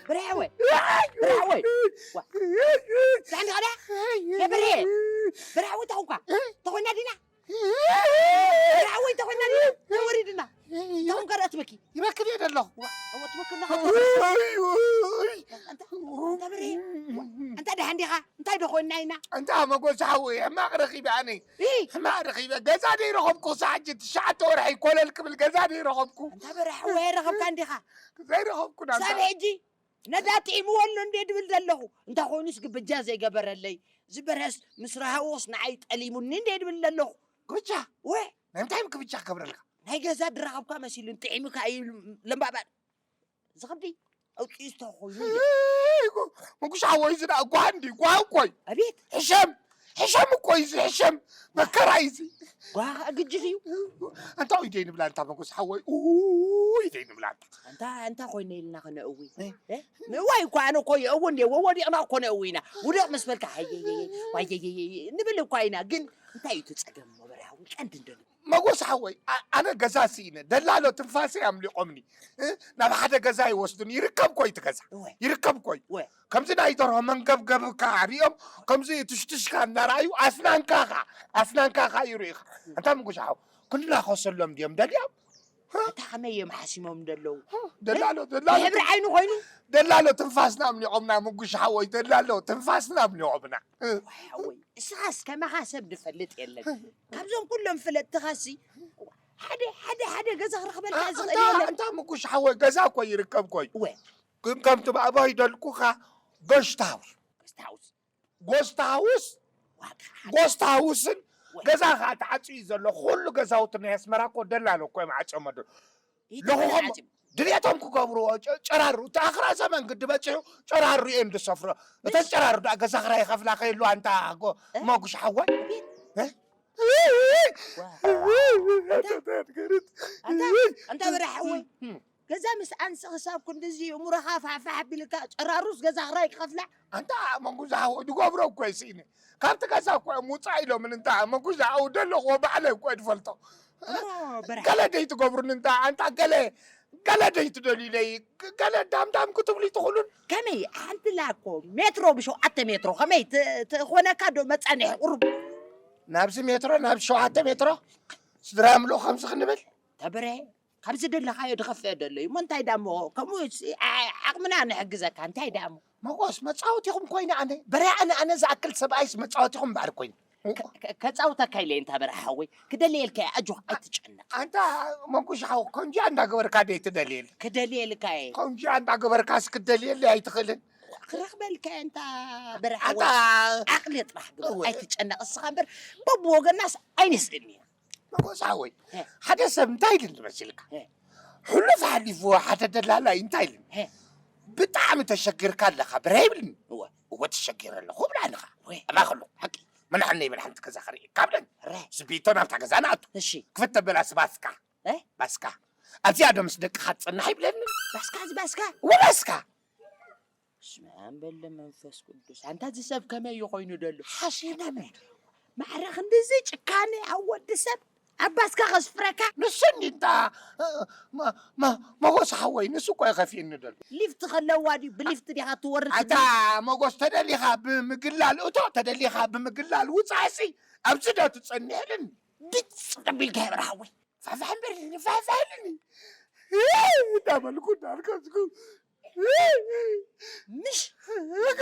ብርሃወይ፣ ብርሃወይ። ዋ። ዛንዲ ኸዳ? የብርሄ። ብርሃወይ ተኹንኳ። ተኾና ዲና? ብርሃወይ ተኾና ዲና? ተወሪድና። ተኹንካ ዳ ትበኪ? ይበክል እየ ደለኹ። ዋ፣ እወ ትበክል ኣለኻ። ውይ፣ ውይ። ኣንታ፣ ኣንታ ብርሄ። ዋ፣ ኣንታ ደሓን ዲኻ? እንታይ ዶ ኮይንና ኢና? ኣንታ መጎስ ሓወይ፣ ሕማቕ ረኺበ ኣነ። ኢ! ሕማቕ ረኺበ። ገዛ ደይረኸብኩ ክሳዕ ሕጂ ትሽዓተ ወርሒ ኮለል ክብል ገዛ ደይረኸብኩ። ኣንታ ብርሃወይ ኣይረኸብካ እንዲኻ? ዘይረኸብኩ ናንታ። ሳብ ሕጂ ነዳ ጥዒምዎ ኣሎ እንዴ ድብል ዘለኹ። እንተ ኾይኑስ ግብጃ ዘይገበረለይ። ዝበርሀስ ምስ ረሃዎስ ንዓይ ጠሊሙኒ እንዴ ድብል ዘለኹ። ግብጃ? ወ! ናይ ምንታይ ግብጃ ክገብረልካ? ናይ ገዛ ድረኸብካ መሲሉን ጥዒሙካ እዩ ለምባባል። ዝኸብዲ ኣውፅኡ ዝተኾይኑ እዩ። እይ፣ ጎ-፣ መጉሻ ሓወይ፣ እዚ ደኣ ጓ እንዲ፣ ጓ እኮይ። ኣቤት። ሕሸም፣ ሕሸም እኮይ፣ እዚ ሕሸም መከራ እዩ እዚ። ጓ ኸኣ ግጅፍ እዩ። ኣንታ ኡይ ደይ ንብላ፣ ኣንታ መጉስ ሓወይ፣ ኡይ ደይ ንብላ፣ ኣንታ። ኣንታ፣ ኣንታ ኮይነ ኢልና ኸነ እዊ። እ? እ? ምእዋይ እኮ ኣነ እኮ እየ፣ እዎ እንዴ፣ ወዲቕና እኮ ነእዊ ኢና። ውደቕ ምስ በልካ፣ ሃየየየ፣ ዋየየየ፣ ንብል እኳ ኢና። ግን እንታይ እዩ እቲ ጸገም፣ መበርሃዊ ቀንዲ እንደሉ? መጎስ ሓወይ፣ ኣ-፣ ኣነ ገዛ ስኢነ፣ ደላሎ ትንፋሰይ ኣምሊቖምኒ። እ? ናብ ሓደ ገዛ ይወስዱኒ። ይርከብ ኮይ እቲ ገዛ። እወ። ይርከብ ኮይ። እወ። ከምዚ ናይ ደርሆ መንገብገብካ ሪኦም፣ ከምዚ ትሽትሽካ እናረኣዩ፣ ኣስናንካ ኸዓ፣ ኣስናንካ ኸዓ ይርእኻ። ኣንታ መጎስ ሓው፣ ክንድናኸሰሎም ድዮም ደልዮም? ኣታ ከመይ እዮም ሓሲሞም ደለዉ? ደላሎ፣ እ? ደላሎ። ብሕብሪ ዓይኑ ኮይኑ? ደላሎ ትንፋስና ኣምሊቖምና፣ መጉሽ ሓወይ፣ ደላሎ ትንፋስና ኣምሊቖምና። እ? ዋይ ሓወይ፣ እስኻስ ከማኻ ሰብ ዝፈልጥ የለን። ካብዞም ኩሎም ፍለጥትኻሲ፣ ሓደ፣ ሓደ፣ ሓደ ገዛ ክረኽበልካ ኣ-፣ ዝኽእል ኣንታ፣ የለን። ኣንታ ምኩሽ ሓወይ፣ ገዛ እኮ ይርከብ እኮ እዩ። እወ። ግን ከምቲ ብኣባይ ደልኩኻ፣ ገስት ሃውስ። ገስት ሃውስ። ጎስት ሃውስ፣ ዋጋ ሓደ። ጎስት ሃውስን እወ። ገዛ ኸዓ ተዓጽዩ ዘሎ፣ ኩሉ ገዛውቲ ናይ ኣስመራ እኮ ደላሎ እኮ እዮም ዓጽዮሞ ደሎ። ይትበል ለኹኸም ዓጽዩ። ድልየቶም ክገብርዎ፣ ጨ-፣ ጨራሩ፣ እቲ ኣኽራ ዘመን ግዲ በጺሑ፣ ጨራሩ እየን ዝሰፍሮ። እተን ጨራሩ ደኣ ገዛ ክራይ ይኸፍላ ከይህልዋ፣ ኣንታ ጎ-፣ እ? መጉሽ ሓወይ። ኣቤት። እ? ዋ። ኣንታ፣ ኣንታ፣ ኣንታ በራሕ ሓወይ። እም። ገዛ ምስ ኣንስ ክሳብ ክንድዚ እምሮኻ ፋሕፋሕ ኣቢልካ፣ ጨራሩስ ገዛ ክራይ ክኸፍላ? ኣንታ መንጉ ዝሓወ ድገብሮ እኮ እየ ስኢነ። ካብቲ ገዛ እኮ እዮም ውፃእ ኢሎምን፣ እንታ መንጉ ዝሓወ ደለኹዎ ባዕለይ እኮ እየ ዝፈልጦ። እሞ በራሕ። ገለ ደይትገብሩኒ እንታ፣ ኣንታ ገለ፣ ገለ ደይትደልዩለይ፣ ገለ ዳምዳም ክትብሉ ይትኽእሉን። ከመይ ሓንቲ ላኮ ሜትሮ ብሸውዓተ ሜትሮ ከመይ ት-፣ ትኾነካ ዶ መፃንሒ ቁሩብ? ናብዚ ሜትሮ፣ ናብ ሸውዓተ ሜትሮ ስድራ ምልኦ ከምዚ ክንብል? ተበረ፣ ካብ ዝደለኻዮ ድኸፍእ ደሎ እዩ። እሞ እንታይ ደኣ እሞ፣ ከምኡ ሲ-፣ ዓ-፣ ዓቕምና ንሕግዘካ፣ እንታይ ደኣ እሞ? መጎስ፣ መጻወቲኹም ኮይነ ኣነ፣ በረ ኣነ፣ ኣነ ዝኣክል ሰብኣይስ መጻወቲኹም እምበኣር ኮይነ። ከ-፣ ከ-፣ ከጻውተካ ኢለ እንታ በረ ሓወይ፣ ክደልየልካ እየ፣ ኣጆኻ ኣይትጨነቕ። ኣንታ መንኩሽ ሓው፣ ከምዚኣ እንዳገበርካ ደይ ትደልየል? ክደልየልካ እየ። ከምዚኣ እንዳገበርካስ ክትደልየለይ ኣይትኽእልን? ክረኽበልካ እየ እንታ በረ ሓወይ። ኣንታ ዓቕሊ ጥራሕ ግበር፣ እወ። ኣይትጨነቕ እስኻ እምበር፣ በብወገናስ ኣይንስእን ኢና። መጎስ ሓወይ፣ እ። ሓደ ሰብ እንታይ ኢልን መሲልካ? እ። ሕሉፍ ሓሊፍዎ ሓደ ደላላይ እንታይ ኢልን? እ። ብጣዕሚ ተሸጊርካ ኣለኻ፣ ብረ ይብልኒ። እወ። እወ፣ ተሸጊረ ኣለኹ እብላ ኣለኻ። እወ። ኣማኸሉ፣ ሓቂ። መናሕነይ ይበል ሓንቲ ገዛ ክርኢ። ካብ ደን ረ። ስቢቶ ናብታ ገዛ ንኣቱ። እሺ። ክፍት ተበላ ስባስካ። እ? ባስካ። ኣብዚኣ ዶ ምስ ደቅኻ ትጸንሕ ይብለኒ። ባስካ፣ እዚ ባስካ? እወ፣ ባስካ። በስመ ኣብ በለ መንፈስ ቅዱስ። ኣንታ እዚ ሰብ ከመይ እዩ ኮይኑ ደሎ? ሓሲና መን? ማዕረ ክንድዚ ጭካኔ ኣብ ወዲ ሰብ ኣብ ባስካ ከስፍረካ? ንሱ እንዲ እንታ፣ እ፣ መ-፣ መ-፣ መጎስ ሓወይ፣ ንሱ እኮ እዩ ከፊእኒ ደሎ። ሊፍት ከለዋ ድዩ? ብሊፍት ዲኻ ትወርድ ኣታ ትብል? መጎስ፣ ተደሊኻ ብምግላል እቶ፣ ተደሊኻ ብምግላል ውጻእሲ፣ ኣብዚ ዶ ትጸንሕልን? ድጽ ተቢልካ ይብራ ሓወይ። ፋሕፋሕ እምበልኒ፣ ፋሕፋሕ ኢልኒ። እንዳበልኩ እንዳልቀስኩ። ምሽ?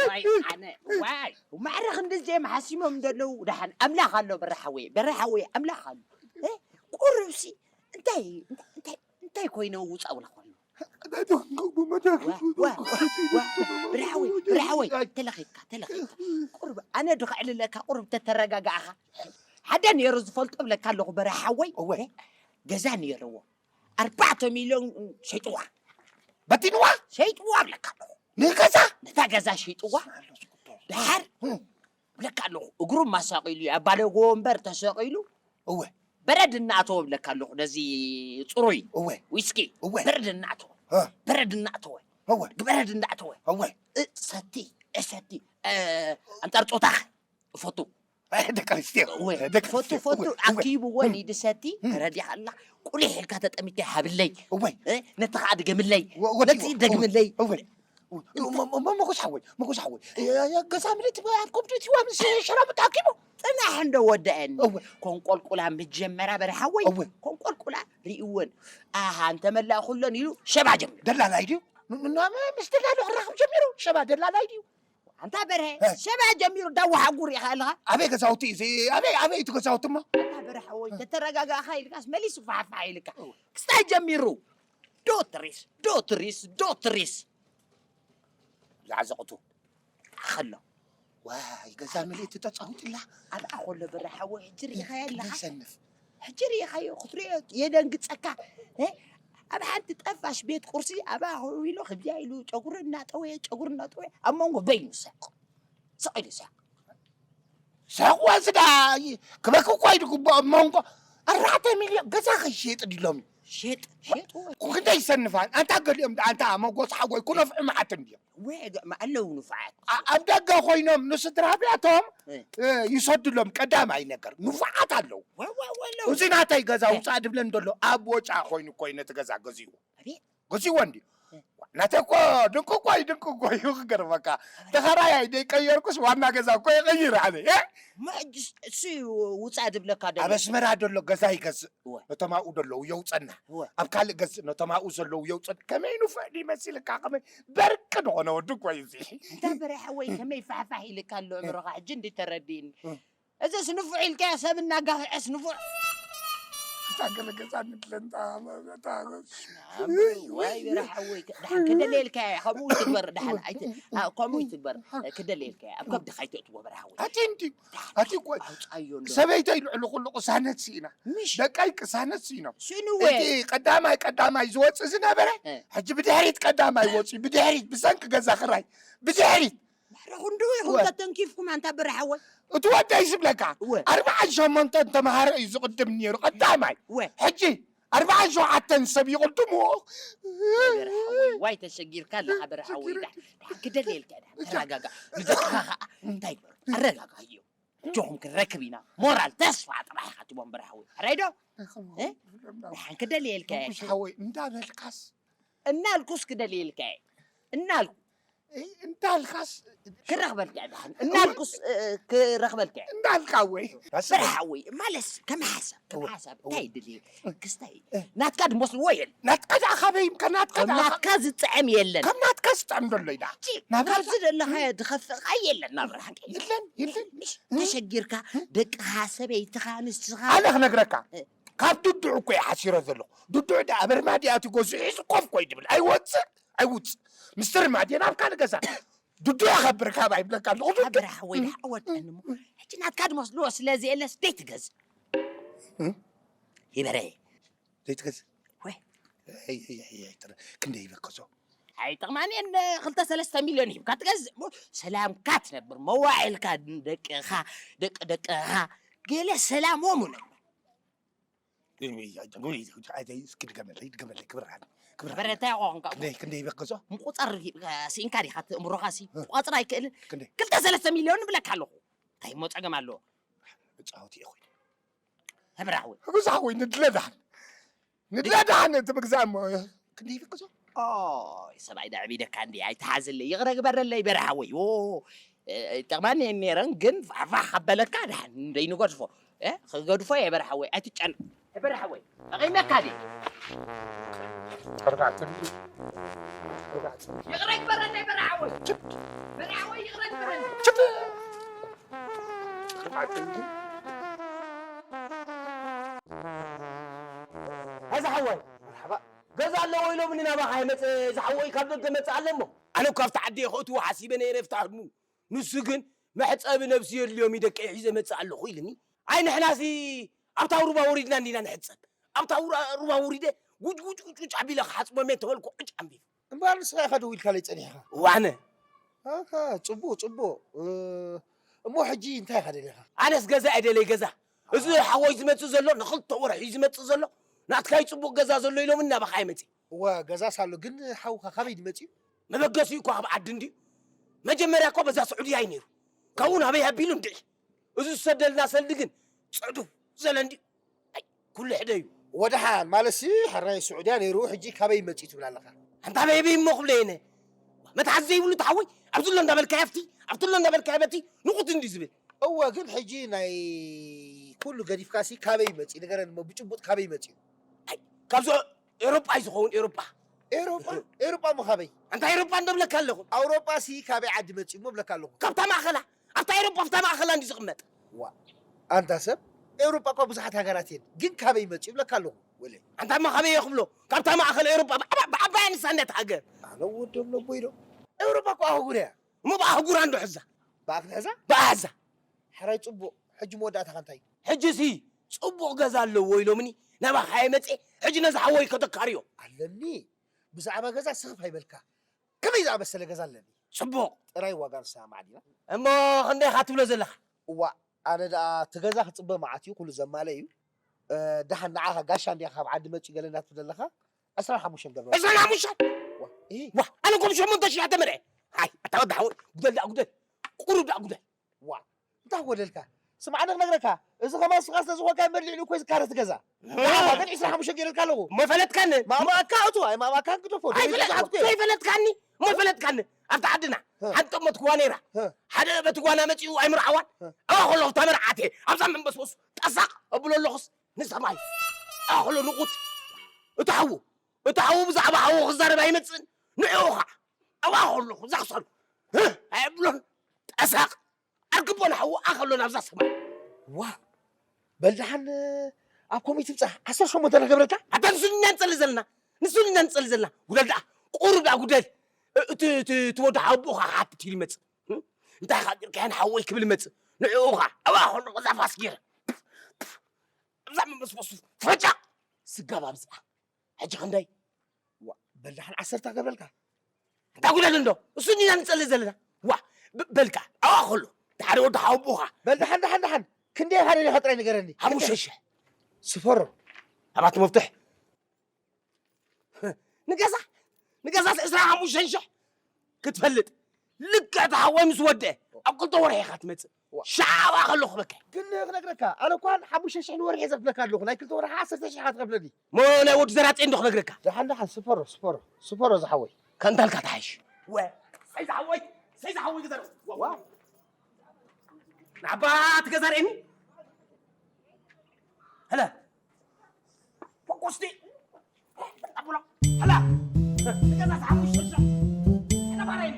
ዋይ ኣነ፣ ዋይ። ማዕረ ክንድዚኦም ሓሲሞም ዘለዉ፣ ደሓን ኣምላኽ ኣሎ፣ በረ ሓወይ፣ በረ ሓወይ፣ ኣምላኽ ኣሎ። እ? ቁሩብሲ፣ እንታይ፣ እንታይ፣ እንታይ ኮይነ ውፃእ ውላ ኮይኑ? ዋ፣ ዋ፣ ዋ፣ በረ ሓወይ፣ በረ ሓወይ፣ ተለኺፍካ፣ ተለኺፍካ። ቁሩብ፣ ኣነ ዶ ከዕልለካ፣ ቁሩብ ተተረጋጋእኻ። ሓደ ነይሩ ዝፈልጦ ብለካ ኣለኹ፣ በረ ሓወይ። እወ። ገዛ ነይርዎ። ኣርባዕተ ሚልዮን ሸይጥዋ። በቲንዋ? ሸይጥዋ እብለካ ኣለኹ። ንገዛ? ነታ ገዛ ሸይጥዋ። ስማዕ ኣሎ ዝቁጠር። ደሓር እም። እብለካ ኣለኹ። እግሩ ማሳቒሉ እዩ። ኣብ ባለጎ ወንበር ተሰቒሉ። እወ። በረድ እናኣተወ እብለካ ኣለኹ። ነዚ ጽሩይ እወ። ዊስኪ። እወ። በረድ እናኣተወ። እ። በረድ እናኣተወ። እወ። በረድ እናኣተወ። እወ። እ፣ ሰቲ፣ እ፣ ሰቲ። እ፣ ኣንጻር ጾታኽ። እፈቱ። ደቂ ኣንስትዮ። እወ፣ ደቂ ፈቱ፣ ኣንስትዮ። ፈቱ፣ እወ፣ እወ። ኣኪቡ ወሊድ ሰቲ፣ እም። ተረዲኻ ኣላ። ቁሊሕ ኢልካ ተጠሚተ ሃብለይ። እወ። እ፣ ነቲ ኸዓ ድገምለይ። ወ-፣ ወ-፣ ነቲ እወ፣ ደግምለይ። እወ። መጎስ ሓወይ፣ መጎስ ሓወይ፣ ገዛ ምልእቲ ኣብ ኮምፒተር ሂዋ ምስ ሸራቡ ተኣኪቡ። ጽናሕ እንዶ ወደአኒ። እወ። ኮንቆልቁላ መጀመርያ በረ ሓወይ፣ እወ። ኮንቆልቁላ ርእይወን። ኣሃ፣ እንተ መላእኹለን ኢሉ ሸባ ጀሚሩ። ደላላይ ድዩ? ም-፣ ም-፣ ምስ ደላሎ ክራኸብ ጀሚሩ። ሸባ ደላላይ ድዩ? ኣንታ በርሀ፣ እ። ሸባ ጀሚሩ ዳዋ ሓጉር ኢኻ ኣለኻ። ኣበይ ገዛውቲ እዩ? እዚ ኣበይ፣ ኣበይ እቲ ገዛውቲ እሞ? ኣንታ በርሀ ሓወይ፣ ተተረጋጋእኻ ኢልካስ መሊሱ ፋሕፋሕ ኢልካ። እወ። ክስታይ ጀሚሩ። ዶትሪስ፣ ዶትሪስ፣ ዶትሪስ። ዝዓዘቕቱ። ኣኸሎ። ዋይ፣ ገዛ ምልእቲ ተጻዊትላ። ኣብኣ ከሎ በረ ሓወይ፣ ሕጂ ሪኢኻዮ ኣለኻ? ይሰንፍ። ሕጂ ሪኢኻዮ፣ ክትሪኦ የደንግጸካ። እ? ኣብ ሓንቲ ጠፋሽ ቤት ቁርሲ፣ ኣብኣ ኮፍ ኢሉ፣ ከምዚኣ ኢሉ፣ ጨጉሪ እናጠወየ፣ ጨጉሪ እናጠወየ፣ ኣብ መንጎ በይኑ ሰቕ። ስቕ ኢሉ ሰቕ። ሰቕ ወስዳ፣ ክበኪ እኮ እዩ ዝግብኦ፣ ኣብ መንጎ ኣርባዕተ ሚልዮን ገዛ ከይሸየጥ ድሎም እዩ። ሸጥ፣ ሸጥ ወይ? ክንደይ ይሰንፋን? ኣንታ ገሊኦም ደኣ፣ ኣንታ መጎስ ሓጎይ፣ ኩነፍዑ መዓት እንድዮም። ወይ፣ ገ-፣ ኣለዉ ንፉዓት። ኣ-፣ ኣብ ደገ ኮይኖም ንስድራ ቤቶም፣ እ። እ፣ ይሰድሎም ቀዳማይ ነገር። ንፉዓት ኣለዉ። ወይ፣ ወይ፣ ወይ፣ ኣለዉ። እዚ ናተይ ገዛ እ። ውጻእ ድብለን ደሎ፣ ኣብ ወጫ ኮይኑ እኮ እዩ ነቲ ገዛ ገዚኡ። ኣቤት። ገዚእዎ እንድዩ። እ። ናተይ እኮ ድንቂ እኮ እዩ፣ ድንቂ እኮ እዩ ክገርመካ። ኣቤት። ተኸራያይ ደይቀየርኩስ ዋና ገዛ እኮ ይቐይር ኣነ። እ? እሞ ሕጅስ እሱ እዩ ውጻእ ድብለካ ደሎ። ኣብ ኣስመራ ደሎ ገዛ ይገዝእ። እወ። ነቶም ኣብኡ ደለዉ የውጸና። እወ። ኣብ ካልእ ገዝእ ነቶም ኣብኡ ዘለዉ የውጸና። ከመይ ንፉዕ ድዩ መሲልካ? ከመይ በርቂ ዝኾነ ወዲ እኮ እዩ እዚ። እንታ በረ ሓወይ ከመይ ፋሕፋሕ ኢልካ ኣሎ ኣእምሮኻ ሕጂ እንዲ ተረዲእኒ። እ። እዚስ ንፉዕ ኢልካዮ ሰብ እናጋፍዐስ ንፉዕ። እታ ገለ ገዛ ንድለንታ፣ እታ፣ ዋይ በረ ሓወይ፣ ደሓን ክደልየልካዮ፣ ከምኡ ይትግበር፣ ደሓን ኣይት-፣ ኣ፣ ከምኡ ይትግበር፣ ክደልየልካዮ፣ ኣብ ከብድኻ ኣይተእትዎ በረ ሓወይ። ኣቲ እንድዩ፣ ኣቲ ቆይ፣ ኣውጻዮ እንዶ። ሰበይተይ ልዕሊ ኩሉ ቅሳነት ስኢና፣ ምሽ? ደቀይ ቅሳነት ስኢኖም። ስኢንወ? እቲ ቀዳማይ፣ ቀዳማይ ዝወጽእ ዝነበረ፣ እ። ሕጂ ብድሕሪት ቀዳማይ ወጽዩ፣ ብድሕሪት፣ ብሰንኪ ገዛ ክራይ፣ ብድሕሪት። ማሕረኹም ድው ኢኹም ወ- ተተንኪፍኩም ኣንታ በረ ሓወይ። እቲ ወደይ ዝብለካ እወ። ኣርባዓን ሸሞንተን ተምሃሮ እዩ ዝቕድም ነይሩ ቀዳማይ። እወ። ሕጂ ኣርባዓን ሸውዓተን ሰብ ይቕድምዎ። በረ ሓወይ፣ ዋይ ተሸጊርካ ኣለኻ በረ ሓወይ። ዳ-፣ ዳ-፣ ክደልየልካ ዳ-፣ ተረጋጋ። ንደቅኻ ኸዓ እንታይ ግበር? ኣረጋጋዮ። እጆኹም ክንረክብ ኢና። ሞራል ተስፋ ጥራሕ ኢኻ ትቦም በረ ሓወይ። ሕራይ ዶ? እ? ደሓን ክደልየልካ እየ። መጉስ ሓወይ እንዳበልካስ እናልኩስ ክደልየልካ እየ። እናልኩ እይ፣ እንዳልካስ ክረኽበልካ እየ። ደሓን እናልኩስ፣ እ፣ ክረኽበልካ እየ። እንዳልካ ወይ በረ ሓወይ፣ ማለስ ከም ሓሳብ፣ ከም እወ፣ ሓሳብ እወ። እንታይ ይድልየ? ክስታይ እየ። ናትካ ድመስልዎ የለን። ናትካ ደኣ ካበይ እምካ ናትካ ከም ደኣ ናትካ ዝጥዕም የለን። ከም ናትካ ዝጥዕም ዘሎ ኢዳ። ቺ፣ ናብራ ካብዚ ዘለኻዮ ዝኸፍእኻ የለን ናብራ ሓቂ። የለን፣ የለን። ምሽ፣ ተሸጊርካ ደቅኻ፣ ሰበይትኻ፣ ንስኻ። ኣነ ክነግረካ፣ እ። ካብ ድድዑ እኮ እየ ሓሲረ ዘለኹ። ድድዑ ደኣ በርማዲ ኣትዩ ገዚኡ ሒዙ ኮፍ እኮ እዩ ድብል። ኣይወጽእ፣ ኣይውጽእ። ምስትር ማዲ ናብ ካልእ ገዛ። ድድዑ የኸብር ካብ ኣይብለካ ኣለኹ። ድድዑ። ሓበራ ሓወይ፣ ደሓን ወድኣኒ እሞ። ሕጂ ናትካ ድመስልዎ ስለ ዘየለስ ደይ ትገዝእ። እ? ይበረ። ዘይትገዝእ? ወይ። ኣይ፣ ኣይ፣ ኣይ፣ ኣይ፣ ጥረ-፣ ክንደይ ይበከሶ? ኣይጠቕማን እየን፣ ክልተ ሰለስተ ሚልዮን ሂብካ ትገዝእ። እሞ ሰላምካ ትነብር፣ መዋዕልካ፣ ደቅኻ፣ ደቂ ደቅኻ፣ ገለ ሰላሞም ነበር። እስኪ ድገመለይ፣ ድገመለይ፣ ክብር ሃኒ፣ ክብር ሃኒ። በረ እንታይ ኾንካ? ክንደይ፣ ክንደይ ይበከሶ? ምቁጻር ሂብካ፣ ስኢንካ ዲኻ? እቲ እምሮኻሲ እ። ክቆጽር ኣይክእልን። ክንደይ? ክልተ ሰለስተ ሚልዮን ንብለካ ኣለኹ። እንታይ እሞ ጸገም ኣለዎ? መጻወቲ እየ ኮይኑ። ህብራዊ። ህጉዛ ወይ ንድለ ደሓን። ንድለ ደሓን እቲ ምግዛእ እሞ ክንደይ ይፍቅሶ? ኦይ፣ ሰብኣይ ደዕቢደካ እንዲ ኣይትሓዝለይ። ይቕረ ግበረለይ በርሃ ወይ። ኦ፣ እ፣ ጠቕማኒ እየን ነይረን፣ ግን ፋሕፋሕ ከበለካ ደሓን እንደይንገድፎ። እ፣ ክገድፎ እየ በርሃ ወይ። ኣይትጨነቕ። በርሃ ወይ። ኣቐይመካ ድየ? ኣርባዕተ ሚልዮን። ኣርባዕተ ሚልዮን። ይቕረ ግበረለይ በርሃ ወይ። በርሃ ወይ ይቕረ ግበረለይ። ኣርባዕተ ሚልዮን። ኣዛ ሓወይ፣ መርሓባ። ገዛ ኣለዎ ኢሎምኒ ናባኻ ይመጽእ፣ ዝሓወይ ካብ ደገ መጽእ ኣሎ እሞ። ኣነ እኮ ኣብቲ ዓዲ እየ ከእትዎ ሓሲበ ነይረ፣ ፍታሕ ህድሙ። ንሱ ግን መሕጸቢ ነብሲ የድልዮም እዩ፣ ደቀይ ሒዘ መጽእ ኣለኹ ኢልኒ። ኣይ ንሕናሲ ኣብታ ሩባ ወሪድና እንዲና ንሕጸብ። ኣብታ ሩባ ወሪደ ጉጭ ጉጭ ጉጭ ጉጭ ኣቢለ ክሓጽቦም እየ እንተበልኩ ዕጭ ኣንቢቡ። እምበኣር ንስኻ ኢኻ ደው ኢልካለይ ጸኒሕካ። ዋነ። ኣኻ፣ ጽቡቕ፣ ጽቡቕ። እ፣ እሞ ሕጂ እንታይ ኢኻ ደሊኻ? ኣነስ ገዛ እየ ደለይ፣ ገዛ። እዚ ሓወይ ዝመጽእ ዘሎ፣ ንኽልተ ወርሒ እዩ ዝመጽእ ዘሎ። ናትካ እዩ ጽቡቕ ገዛ ዘሎ ኢሎምኒ ናባኻ እየ መጺእ። እወ፣ ገዛስ ኣሎ፣ ግን ሓውኻ ካበይ ድመጽእ እዩ? መበገሲኡ እኮ ካብ ዓዲ እንድዩ። መጀመርያ እኮ በዛ ስዑድያ እዩ ነይሩ። ካብኡ ናበይ ኣቢሉ እንድዒ። እዚ ዝሰደልና ሰልዲ ግን ጽዱፍ ዘለ እንድዩ። ኣይ፣ ኩሉ ሕደ እዩ። ወደሓን ማለትሲ፣ ሕራይ ስዑድያ ነይሩ፣ ሕጂ ካበይ መጺኡ ትብል ኣለኻ? ኣንታ በይበይ እሞ ክብለ እየ። መትሓዚ ዘይብሉ ተሓወይ፣ ኣብዚ ኣሎ እንዳበልካዮ ኣብቲ፣ ኣብቲ ኣሎ እንዳበልካዮ በቲ፣ ንቑት እንዲ ዝብል። እወ፣ ግን ሕጂ ናይ ኩሉ ገዲፍካሲ ካበይ መጺ? ንገረኒ እሞ፣ ብጭቡጥ ካበይ መጺ? ኣይ፣ ካብዚ ኤውሮጳ እዩ ዝኸውን፣ ኤውሮጳ። ኤውሮጳ? ኤውሮጳ እሞ ካበይ? ኣንታ ኤውሮጳ እንዶ ብለካ ኣለኹ። ኣውሮጳሲ ካበይ ዓዲ መጺኡ እሞ ብለካ ኣለኹ። ካብታ ማእኸላ፣ ኣብታ ኤውሮጳ፣ ኣብታ ማእኸላ እንዲ ዝቕመጥ። ዋ፣ ኣንታ ሰብ፣ ኤውሮጳ እኳ ብዙሓት ሃገራት እየን፣ ግን ካበይ መጺኡ ብለካ ኣለኹ፣ ወለ። ኣንታ እሞ ካበይ እየ ክብሎ? ካብታ ማእኸል ኤውሮጳ፣ ብዓባ-፣ ብዓባይ ኣንሳነት ሃገር። ኣነ ወዶም ነቦይ ዶ? ኤውሮጳ እኮ ኣህጉር እያ። እሞ ብኣህጉራ እንዶ ሕዛ። ብኣክል ሕዛ? ብኣሕዛ። ሕራይ ጽቡቕ። ሕጂ መወዳእታኻ እንታይ እዩ? ሕጂሲ ጽቡቕ ገዛ ኣለዎ ኢሎምኒ፣ ናባኻ እየ መጽየ። ሕጂ ነዚ ሓወይ ከተካርዮ። ኣለኒ። ብዛዕባ ገዛ ስኽፍ ኣይበልካ። ከመይ ዝኣመሰለ ገዛ ኣለኒ? ጽቡቕ። ጥራይ ዋጋ ንሰማማዕ ዲና? እሞ ክንደይ ኢኻ ትብሎ ዘለኻ? እዋእ፣ ኣነ ደኣ እቲ ገዛ ክጽበ መዓት እዩ፣ ኩሉ ዘማልአ እዩ። እ፣ ደሓን ንዓኻ ጋሻ እንዲኻ ካብ ዓዲ መጺኡ ገለ እንዳትብል ዘለኻ፣ ዕስራን ሓሙሽተን ገብረ። ዕስራን ሓሙሽተን? ዋ፣ እሂ። ዋ፣ ኣነ እኮ ብሸሞንተ ሽሕ እየ ተመርዐ። ሃይ፣ ኣታ ወዲ ሓወይ፣ ጉደል ደኣ ጉደል። ቁሩብ ደኣ ጉደል። ዋ፣ እንታይ ጎደልካ? ስማዕ፣ ኣነ ክነግረካ፣ እዚ ከማን ንስኻ ስለ ዝኾንካ መሊዕሉ እኮ እዩ ዝካረ እቲ ገዛ። እ። ንዓኻ ግን ዕስራን ሓሙሽተን ገይረልካ ኣለኹ። እሞ ይፈለጥካኒ? ማማካ እቱ፣ ኣይ ማማካ ግደፎ። ኣይፈለጥ-፣ ብዙሓት እኮ እዮም። ዘይፈለጥካኒ? እሞ ይፈለጥካኒ? ኣብታ ዓድና እ። ሓንቲ እሞ ትጓ ነይራ። እ። ሓደ በቲ ጓና መጺኡ ኣይምርዓዋን። እ። ኣብኣ ከለኹ እታ መርዓት እየ። ኣብዛ መንበስበሱ ጠሳቕ ኣብሎ ኣለኹስ ንሰማይ። ኣብኣ ከሎ ንቑት። እቲ ሓዉ፣ እቲ ሓዉ ብዛዕባ ሓዉ ክዛረብ ኣይመጽእን። ንዕኡ ኸዓ ኣብኣ ከለኹ እዛ ክሰሉ። እ፣ ኣይብሎን። ጠሳቕ። ኣርክቦ ንሓዉ ኣኸሎ ናብዛ ሰማይ። ዋ፣ በል ደሓን ኣብ ኮሚት ምጻ ዓሰርተ ሸሞንተ ገብረታ። ኣታ ንሱ ኢና ንጸሊ ዘለና። ንሱ ኢና ንጸሊ ዘለና። ጉደል ደኣ። ቁሩብ ደኣ ጉደል። እ-፣ እቲ፣ እቲ፣ እቲ ወዲ ሓቦኻ ክሓትት ኢሉ ይመጽእ። እ? እንታይ ኢኻ ጌርካዮ ንሓወይ ክብል ይመጽእ። ንዕኡ ኸኣ ኣብኣ ከሎ ዛፍ ኣስጊረ። ኣብዛ መመስበሱ ፈጫ ስጋብ ኣብዚኣ። ሕጂ ክንደይ? ዋ፣ በል ደሓን ዓሰርተ ገብረልካ። እንታይ ጉደል እንዶ? እሱ ኢና ንጸሊ ዘለና። ዋ፣ ብ-፣ በልካ፣ ኣብኣ ከሎ። ድሓሪ ወዲ ሓቦኻ። በል ደሓን፣ ደሓን፣ ደሓን። ክንደይ ኢኻ ደሊኻ ጥራይ ንገረኒ። ሓሙሽተ ሽሕ። ስፈሮ። ኣባት መፍትሕ። ንገዛ፣ ንገዛ ዕስራን ሓሙሽተን ሽሕ ክትፈልጥ። ልክዕ እቲ ሓወይ ምስ ወደአ፣ ኣብ ክልተ ወርሒ ኢኻ ትመጽእ። ዋ። ሻዕባ ከለኹ በቃ። ግን ክነግረካ፣ ኣነ እኳ ሓሙሽተ ሽሕ ንወርሒ እየ ዘኽፍለካ ኣለኹ። ናይ ክልተ ወርሒ ዓሰርተ ሽሕ ኢኻ ትኸፍለኒ። ሞ ናይ ወዲ ዘራጤ እንዶ ክነግረካ። ደሓን፣ ደሓን፣ ስፈሮ፣ ስፈሮ፣ ስፈሮ ዝሓወይ። ከንታልካ ትሓይሽ። ወ-፣ ሰይ ዝሓወይ፣ ሰይ ዝሓወይ ግዘር። ዋ። ንዓባ ትገዛርእኒ። ሀለ። ፈኩስቲ። ጠቡሎ። ሀላ። ንገዛ ዝሓወይ ሸሸ። ሀላ ባረይኒ።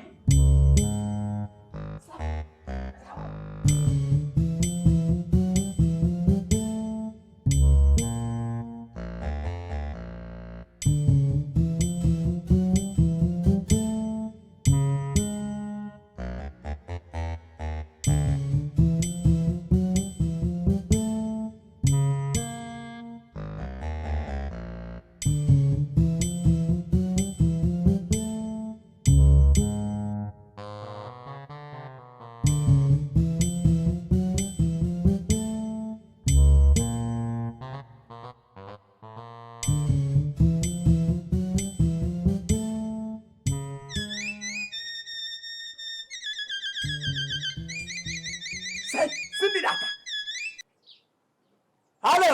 ሰይ፣ ስንዲ ዳታ። ሃሎ።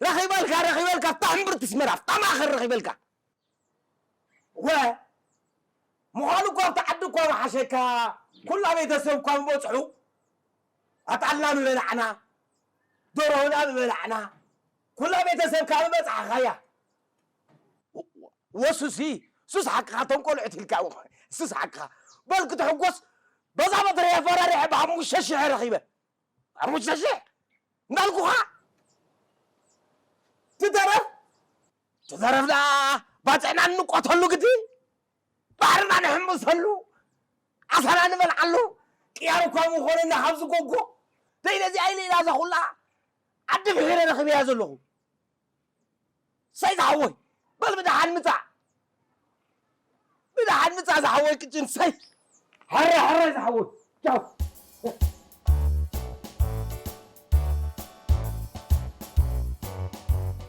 ረኺበልካ፣ ረኺበልካ፣ ኣብታ ሕምብርቲ ኣስመራ፣ ኣብታ ማእኸል ረኺበልካ። ወ-፣ ምዃኑ እኮ ኣብቲ ዓዲ እኳ ምሓሸካ፣ ኩላ ቤተሰብ እኳ ምበጽሑ፣ ኣጣልና ምበላዕና፣ ደርሆና ምበላዕና፣ ኩላ ቤተሰብካ ምበጻሕኻያ። ወሱሲ፣ ሱስ ሓቅኻ፣ እቶም ቆልዑት ኢልካ፣ ሱስ ሓቅኻ። በል ክትሕጎስ፣ በዛ በትሪ ኣፈራሪሐ ብሓሙሽተ ሽሕ ረኺበ። ሓሙሽተ ሽሕ እንዳልኩኻ ትተረፍ፣ ትተረፍ ደኣ ባጽዕና እንቆተሉ ግዲ፣ ባሕርና ንሕምሰሉ፣ ዓሳና ንበልዓሉ፣ ቅያር እኳ ምኾነና ካብዚ ጎጎ፣ ደይ ነዚኣ ኢለ ኢላ እዛ ኩላ ዓዲ ምሒረ ረኺበያ ዘለኹ። ሰይ ዝሓወይ፣ በል ብደሓን ምጻእ። ብደሓን ምጻእ ዝሓወይ ቅጭን፣ ሰይ። ሕረ፣ ሕረ ዝሓወይ። ቻው።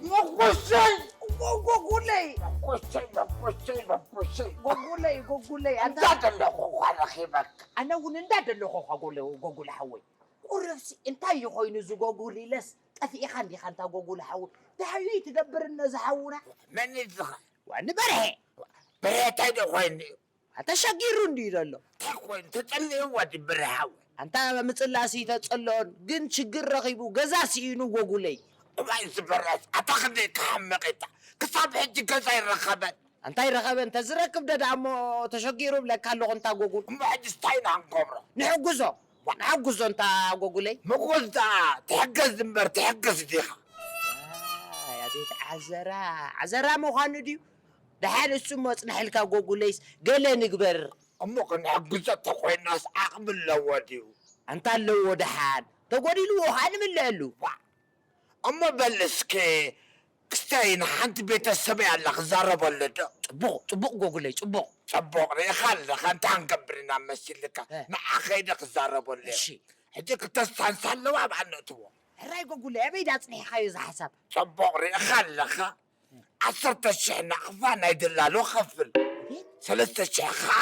መኮሸይ! ጎ-፣ ጎጉለይ! መኮሸይ፣ መኮሸይ፣ መኮሸይ። ጎጉለይ፣ ጎጉለይ፣ ኣንታ እንዳደለኹ እኳ ረኺበክ። ኣነ እውን እንዳደለኹ እኳ ጎለ-፣ ጎጉለ ሓወይ። ቁርብሲ እንታይ እዩ ኮይኑ እዚ ጎጉል ኢለስ ጠፊእኻ እንዲኻ እንታ ጎጉል ሓው? እንታይ እዩ ትገብር እነ ዝሓውና? መን እዩ ዝኻ? ዋኒ በርሄ። በርሄ እንታይ ዶ ኮይኑ? ኣተሸጊሩ እንድዩ ዘሎ። እንታይ ኮይኑ ተጸልእዋ ድብርሃው ኣንታ ምጽላሲ ተጸልኦን ግን ችግር ረኺቡ ገዛ ስኢኑ ጎጉለይ። እዋይ ዝበረስ ኣታ ክንደይ ክሓመቐታ ክሳብ ሕጂ ገዛ ይረኸበን። እንታይ ረኸበ እንተ ዝረክብ ደዳ እሞ ተሸጊሩ ብለካ ኣለኹ እንታ ጎጉል። እሞ ሕጂ እንታይ ኢና ክንገብሮ? ንሕጉዞ ንሕጉዞ እንታ ጎጉለይ። ምጉዝ ደኣ ትሕገዝ እምበር ትሕግዝ ዲኻ? ኣይ ኣቤት ዓዘራ ዓዘራ ምዃኑ ድዩ? ደሓን እሱ እሞ ጽንሐልካ ጎጉለይስ ገለ ንግበር። እሞ ክንሕግዞ ተኾይናስ ዓቕሚ ኣለዎ ድዩ? ኣንታ ኣለዎ ደሓን ተጎዲልዎ ኸኣ ንምለአሉ። እሞ በል እስኪ ክስታይ ንሓንቲ ቤተሰበይ ኣላ ክዛረበሉ ዶ? ጽቡቕ ጽቡቕ ጎጉለይ ጽቡቕ። ጽቡቕ ርኢኻ ኣለኻ እንታይ ክንገብር ኢና መሲልካ? እ። ንዓ ኸይደ ክዛረበሉ እየ። እሺ። ሕጂ ክተስታንሳ ኣለዋ ኣብኣ ነእትዎ። ሕራይ ጎጉለይ ኣበይ ዳ ጽኒሕኻዮ እዚ ሓሳብ? ጽቡቕ ርኢኻ ኣለኻ። ዓሰርተ ሽሕ ናቕፋ ናይ ደላሎ ኸፍል። ሰለስተ ሽሕ ኸዓ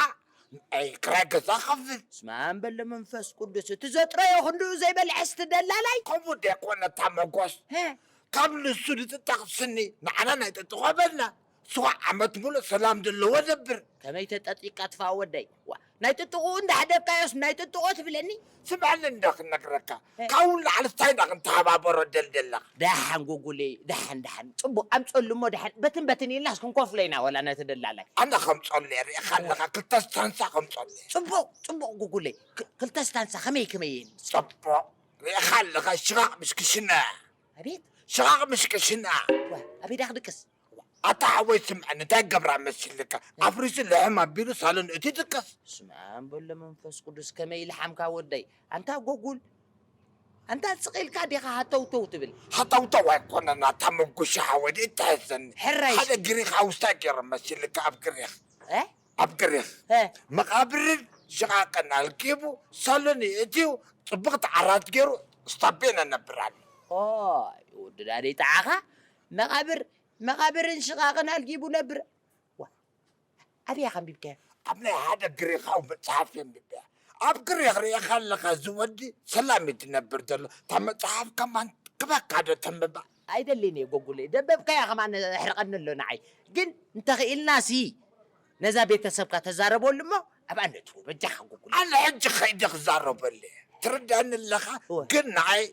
ናይ ክራይ ገዛ ኸፍል። ስማም በለ መንፈስ ቅዱስ እቲ ዘጥረዮ ክንድኡ ዘይበልዐስ እቲ ደላላይ። ከምኡ ደኮነ እታ መጎስ። ሀ። ካብ ንሱ ንጥጠቕ ስኒ ንዓና ናይ ጥጥቖ በልና። ስዋ ዓመት ሙሉእ ሰላም ዘለዎ ነብር። ከመይ ተጠጢቃ ትፋ ወደይ። ዋ ናይ ጥጥቑኡ እንዳሕደግካዮስ ናይ ጥጥቖ ትብለኒ። ስምዐኒ እንዶ ክነግረካ። እ። ካብኡ ንላዕሊ እንታይ ኢና ክንተሃባበሮ ደልደለኻ? ደሓን ጎጉለይ ደሓን ደሓን ጽቡቕ ኣምጸሉ እሞ ደሓን በትን በትን ኢልናስ ክንኮፍሎ ኢና ወላ ነቲ ደላላይ። ኣነ ከምጸሉ እየ ርኢኻ ኣለኻ ክልተ ስታንሳ ከምጸሉ እየ። ጽቡቕ ጽቡቕ ጎጉለይ ክ- ክልተ ስታንሳ ከመይ ከመይ እየን? ጽቡቕ ርኢኻ ኣለኻ ሽቓቕ ምሽ ክሽነ እያ። ኣቤት ሽቓቕ ምሽ ክሽነ እያ። ዋ ኣበይ ዳ ክድቅስ ኣታ ሓወይ ስምዐኒ እንታይ ገብራ መሲልካ ኣፍሪሱ ልሕም ኣቢሉ ሳሎን እቲ ድቅስ። ስምኣን በሎ መንፈስ ቅዱስ ከመይ ልሓምካ ወደይ ኣንታ ጎጉል ኣንታ ስቕ ኢልካ ዲኻ ሃተውተው ትብል። ሃተውተው ኣይኮነን ኣታ መጉሻ ሓወይ ደይ ተሕዘኒ። ሕራይ ሓደ እስኪ። ግሪኽ ኣውስታ ገይሩ መሲልካ ኣብ ግሪኽ እ? ኣብ ግሪኽ እ። መቓብርን ሽቓቕን ኣልጊቡ ሳሎን የእትዩ ጽብቕቲ ዓራት ገይሩ ስታቤ ነነብር ኣሎ። ኦይ ወዲ ዳደይ ጠዓኻ መቓብር መቓብርን ሽቓቕን ኣልጊቡ ነብር። ዋ፣ ኣበይ ኢኻ ኣንቢብካዮ? ኣብ ናይ ሓደ ግሪኻዊ መጽሓፍ የንብበያ። ኣብ ግሪኽ ርኢኻ ኣለኻ፣ እዚ ወዲ ሰላም እዩ ዝነብር ዘሎ። እታ መጽሓፍ ከማን ክበካ ዶ ተንብባ? ኣይደልን እየ ጎጉለይ፣ ደበብካያ ከማን የሕርቐኒ ኣሎ ንዓይ። ግን እንተኽኢልናሲ ነዛ ቤተሰብካ ተዛረበሉ እሞ ኣብኣ ነእትዎ በጃኻ ጎጉለይ። ኣነ ሕጂ ከይደ ክዛረበሉ እየ። ትርድኣኒ ኣለኻ? እወ። ግን ንዓይ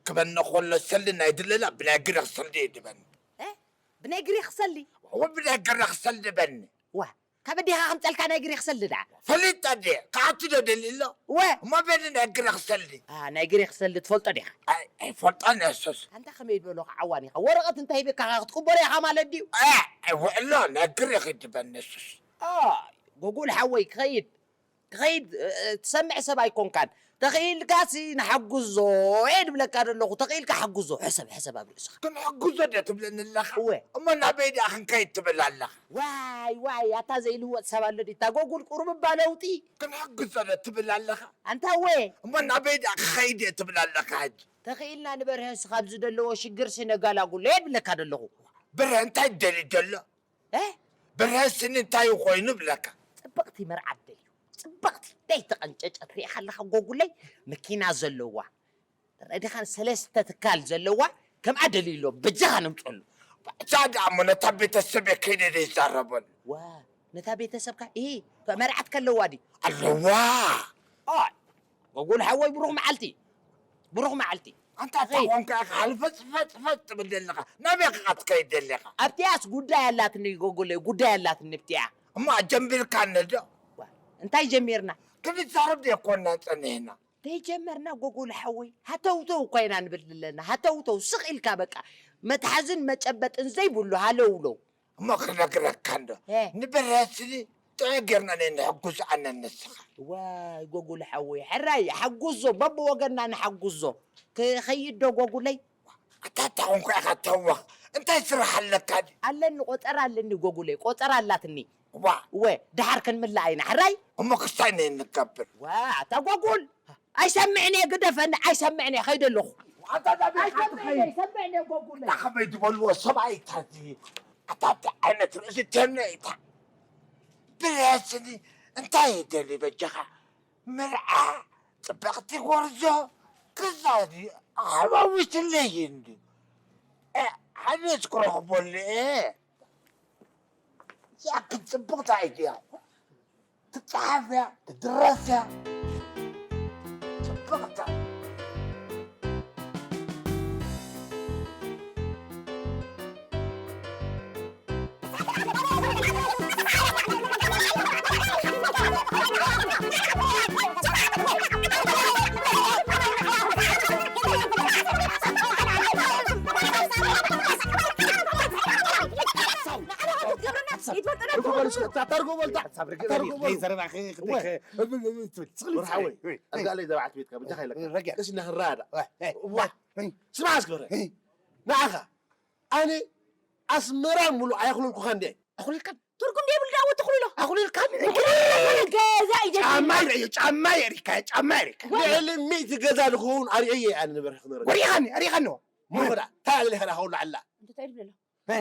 ክበኒ ከሎ ሰልዲ ናይ ድለላ ብናይ ግሪኽ ሰልዲ እየ ድበኒ። እ? ብናይ ግሪኽ ሰልዲ? እወ ብናይ ግሪኽ ሰልዲ በኒ። ዋ ካብ ኣዴኻ ከምፀልካ ናይ ግሪኽ ሰልዲ ደኣ? ፈሊጠ ድየ? ክኣቱ ዶ ደልዩ ኣሎ? እወ። እሞ በኒ ናይ ግሪኽ ሰልዲ። ኣ ናይ ግሪኽ ሰልዲ ትፈልጦ ዲኻ? ኣይ ኣይፈልጦን እየ ሱስ። ኣንታ ከመይ ዝበሎ ከዓ ዓዋን ኢኻ። ወረቐት እንተ ሂበካ ኸዓ ክትቅበሎ ኢኻ ማለት ድዩ? እ ውዕሎ ናይ ግሪኽ እዩ ድበኒ ሱስ። ኣይ ጎጎል ሓወይ ክኸይድ ክኸይድ ትሰምዕ ሰብ ኣይኮንካን። ተኽኢልካሲ ንሓግዞ እየ ድብለካ ዘለኹ። ተኽኢልካ ሓግዞ። ሕሰብ ሕሰብ ኣብ ርእስኻ። ክንሕግዞ ድየ ትብለኒ ኣለኻ? እወ። እሞ ናበይ ድኣ ክንከይድ ትብል ኣለኻ? ዋይ ዋይ ኣታ ዘይልወጥ ሰብ ኣሎ ድዩ? እታ ጎጉል ቁሩብ እባ ለውጢ። ክንሕግዞ ዶ ትብል ኣለኻ? ኣንታ እወ። እሞ ናበይ ድኣ ክኸይድ እየ ትብል ኣለኻ ሕጂ? ተኽኢልና ንበርሀ ንሱ ካብ ዝደለዎ ሽግርሲ ነጋላጉሎ እየ ድብለካ ዘለኹ። በርሀ እንታይ ደልዩ ዘሎ? እ ብርሀ ስኒ እንታይ እዩ ኮይኑ ብለካ። ጽብቕቲ መርዓት ደልዩ ጽብቕቲ ደይ ተቐንጨጨት ሪኢኻ ኣለኻ ጎጉለይ መኪና ዘለዋ ተረዲኻ ሰለስተ ትካል ዘለዋ ከምኣ ደልዩ ኣሎ በጃኻ ነምፀሉ። እዛ ደኣ እሞ ነታ ቤተሰብ እየ ከይደ ዘይዛረበሉ። ዋ ነታ ቤተሰብካ ኢ መርዓት ከለዋ ድዩ ኣለዋ። ኣይ ጎጉል ሓወይ ብሩኽ መዓልቲ ብሩኽ መዓልቲ ኣንታ እንታይ ኮንካ ኢኻ ሃልፈጽፈጽፈጽ ትብል ዘለኻ? ናበይ ኸኣ ትከይድ ደሊኻ? ኣብቲኣስ ጉዳይ ኣላትኒ ጎጎለይ ጉዳይ ኣላትኒ ኣብቲኣ። እሞ ኣጀምቢርካኒ ዶ? እንታይ ጀሚርና? ክንዛረብ ደይኮንና ጸኒሕና። ደይጀመርና ጎጎለ ሓወይ ሃተውተው እኳ ኢና ንብል ዘለና ሃተውተው ስቕ ኢልካ በቃ መትሓዝን መጨበጥን ዘይብሉ ሃለውለው። እሞ ክነግረካ እንዶ ንብረት ስኒ ጥዑይ ጌርና ነንሕጉዝ ኣነ ንስኻ። ዋይ ጎጉል ሓወይ ሕራይ ሓጉዞ በብወገንና ንሓጉዞ ክኸይድ ዶ ጎጉለይ? ኣታ እታ ኾንኩ ኢኻ ተወኽ እንታይ ስራሕ ኣለካ ድዩ? ኣለኒ ቆጸራ ኣለኒ ጎጉለይ ቆጸራ ኣላትኒ። ዋ እወ ደሓር ክንምላእ ኢና ሕራይ። እሞ ክስታይ ነይ ንገብር። ዋ ኣታ ጎጉል ኣይሰምዕን እየ ግደፈኒ ኣይሰምዕን እየ ኸይደ ኣለኹ። ኣታ ናበይ ኢኻ ትኸይድ? ኣይሰምዕን እየ ጎጉለይ። እንታይ ከመይ ዝበልዎ ሰብኣይ እታ እዚ ኣታ እንታይ ዓይነት ርእሲ ተነ እታ ብለስኒ እንታይ ይደሊ በጃኻ መርዓ ጽብቕቲ ጎርዞ ክዛ ሓዋዊስለይ እንዲ ሓደስ ክረኽበሉ እየ። ያክል ጽብቕቲ ኣይድያ። ትጸሓፍ እያ፣ ትድረስ እያ። ጽብቕቲ። ተርጎ በልታ። ተርጎ በል። ዘረባኺ ክትክ-፣ ወርሓወይ፣ ኣልጋ ለይ ዘባዕት ቤትካ ብጃኻ ኢለካ። ረጊያ። ደስ ኢልና ክንረዳዳ። ወይ፣ ወይ፣ ዋ። ወይ። ስማዕ እስኪ በረ። ወይ። ንዓኻ፣ ኣነ ኣስመራ ሙሉእ ኣየኽለልኩኻን ድየ? ኣኹልልካን። ትርጉም ዘይብሉ ዳዊት ትኽልሎ። ኣኹልልካን። ገዛ እዩ ጀዲድ። ጫማ ይርእዩ፣ ጫማ የሪካ፣ ጫማ የሪካ። ወይ። ልዕሊ ሚእቲ ገዛ ዝኸውን ኣርእየ ኣነ ንበርህ ክነረግ። ወሪኻኒ፣ ኣሪኻኒ። ምኾዳ፣ እንታይ ኣለ ኸዳ ኸውሉ ዓላ። እንታይ ይብለሎ? እ።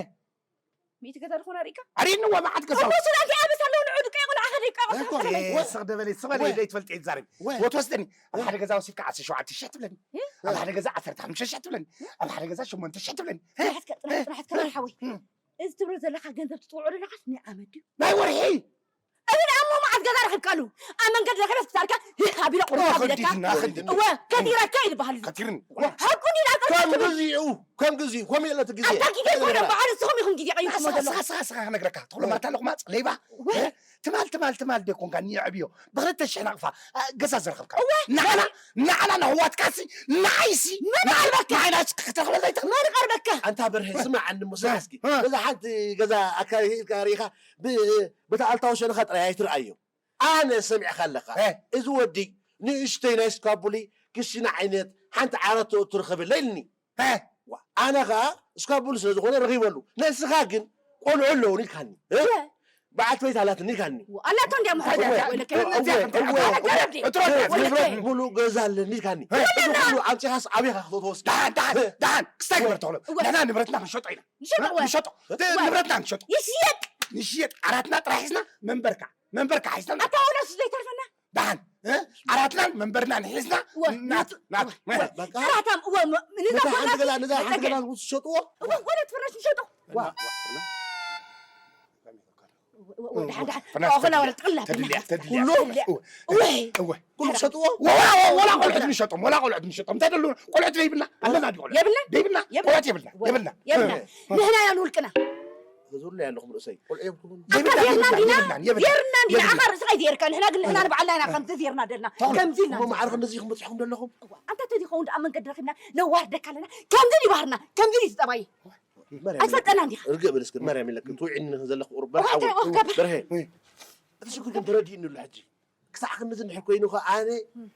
ሚእቲ ገዛ ዝኾነ ኣሪእካ? ኣርእየኒ እዋ መዓት ገዛ። እሞ ስለ እንታይ ኣብስ ኣለዉ ንዑ ድቀ ቆልዓ ከደ ይቀበል እኮ። ከደ። ወይ፣ ስቕ ደበሊ፣ ስቕ በሊ፣ ወይ። ደይ ትፈልጥ እየ ትዛረቢ። ወይ። ወትወስደኒ። ኣብ ወይ። ሓደ ገዛ ወሲድካ ዓሰርተ ሸውዓተ ሽሕ ትብለኒ። እ? ኣብ ሓደ ገዛ ዓሰርተ ሓሙሽተ ሽሕ ትብለኒ። ኣብ ሓደ ገዛ ሸሞንተ ሽሕ ትብለኒ። እ? ጥራሕት ከ-፣ ጥራሕት፣ ጥራሕት ከ ሓወይ። እ። እዚ ትብሎ ዘለኻ ገንዘብ ትጽውዖ ዘለኻስ ናይ ዓመት ድዩ? ናይ ወርሒ። እዚ ደኣ እሞ መዓት ገዛ ረኺብካሉ? ኣብ መንገዲ ረኺበስ ክሳድካ ህህ ኣቢለ ቁርጥ ኦ፣ ኣቢለካ። ከዲድና፣ ከዲድና። እወ፣ ከዲረካ እዩ ዝበሃል እዚ። ከቲርኒ። ሓቁ እንዲና ከም ቀልጢፉ። ግዜኡ፣ ከም ግዜኡ፣ ከምኡ የለ እቲ ግዜ። ኣታ ግዜ ኣይኮነን፣ በዓል ንስኹም ኢኹም ግዜ ቀይርኩሞ ስኻ፣ ዘለኹም። ስኻ፣ ስኻ፣ ስኻ ክነግረካ። ትኽሎ እወ። ማታ ኣለኹ ማፅ፣ ሌባ። እወ። እ? ትማል፣ ትማል፣ ትማል ደይ ኮንካ፣ ንየዕብዮ። ብኽልተ ሽሕ ናቕፋ፣ እ፣ ገዛ ዝረኸብካ። እወ። ንዓና፣ ንዓና ነህዋትካሲ፣ ንዓይሲ፣ መን ንዓይ-፣ ቀርበካ? ንዓይና ክትረኽበና ይትኽእል። መን ቀርበካ? ኣንታ በርሀ፣ ስማዕ፣ ኣንድሞ ስማዕ እስኪ። እ። ነዛ ሓንቲ ገዛ ኣካባቢ ኢልካ ርኢኻ፣ ብ-፣ በታ ኣልታዊ ሸነኻ ጥራይ ኣይትርኣዮ። ኣነ ሰሚዕካ ኣለኻ። እ። እዚ ወዲ ንእሽተይ ናይ ስካቡሊ ክሽነ ዓይነት ሓንቲ ዓራት ትረኸበላ ኢልኒ። እ። ዋ፣ ኣነ ኸኣ ስካቡሊ ስለ ዝኾነ ረኺበሉ። ንስኻ ግን ቆልዑ ኣለዉኒ ኢልካኒ። እ? እ። በዓልቲ ቤት ኣላትኒ ኢልካኒ። ዋ፣ ኣላቶ እንድያ ምሕረት እወ፣ እያ ወለከ። እወ፣ እወ፣ እወ፣ እወ፣ እወ፣ እወ፣ ንብረት እወ፣ ሙሉእ ገዛ ኣለኒ ኢልካኒ። እ። እዚ ኩሉ ኣምጺኻስ ኣበይ ኢኻ ክትወስድ? ደሓን፣ ደሓን፣ እወ። ደሓን፣ ክስታይ ግበር ተኽሎ። እወ። ንሕና ንብረትና ክንሸጦ ኢና። ንሸጦ፣ እወ። ንሸጦ። እወ። ንብረትና ንሸጦ። ይሽየጥ። ንሽየጥ። ዓራትና ጥራሕ ሒዝና መንበርካ። መንበርካ ሒዝና ኣታ ወላስ ዘይተርፈና? ደሓን፣ እ? ዓራትናን መንበርናን ሒዝና ወ-፣ ናት-፣ ናት-፣ ወ-፣ በቃ። ሰራሕታም፣ እወ፣ ም-፣ ንዛ ነዛ ሓንቲ ኮላ ገዛ፣ ነዛ ሓንቲ መጠገ-፣ ገዛ ንጉስ ትሸጥዎ? እወ፣ ወደ ትፍረስ ንሸጦ። ወ-፣ ወ-፣ ወ-፣ ደሓን፣ ደሓን። ፍናስ ኣኹላ ተድልያ፣ ወረ ጥቕላ ተድልያ፣ ብና። ተድልያ። ኩሉ? ተድልያ። እወ። እወ። እወ። ኩሉ ትሸጥዎ? ወላ፣ ወላ፣ ወላ ቆልዑት ንሸጦም፣ ወላ ቆልዑት ንሸጦም። እንታይ ደሉ ቆልዑት ዘይብልና? ኣለና ድዩ ቆልዑት? የብልና? ዘይብልና? የብልና። ቆልዑት የብልና። ወ-፣ የብልና። የብልና። እ። ንሕና ኢና ንውልቅና። ተዘርሎ ያለኹም ርእሰይ። ቆልዑ የብልኩምን? ኣንታ የብልና፣ ዜርና የብልና፣ ዲና? የብልና፣ የብልና፣ ዜርና ዲና? የብልና። ዓኻ ርእስኻ ይዜርከ። ንሕና ግን ንሕና ንባዕልና ኢና ከምቲ ዜርና ደልና። ተኽለ፣ ከምዚ ኢልና እሞ ማዕረ ክንደዚ ኢኹም በጺሕኩም ደለኹም? እዋ፣ ኣንታ ተዚኸውን ደኣ መንገዲ ረኺብና ነዋርደካ ኣለና። ከምዚ ዲባህርና፣ ከምዚ ዲዩ ዝጠባይ? መርያም ኣይትፈልጠናን ዲኻ? ርግእ በል እስኪ፣ መርያም ኢለኪ። ትውዒኒ ዘለኹ ቁሩብ እዋ፣ በርሃ እንታይ ወይ? እዋ፣ ከበ-፣ በርሄ። እዋ። እቲ ሽግር ግን ተረዲእኒ ኣሎ ሕጂ። ክሳዕ ክንድዚ እንድሕር ኮይኑ ኸ ኣነ እም።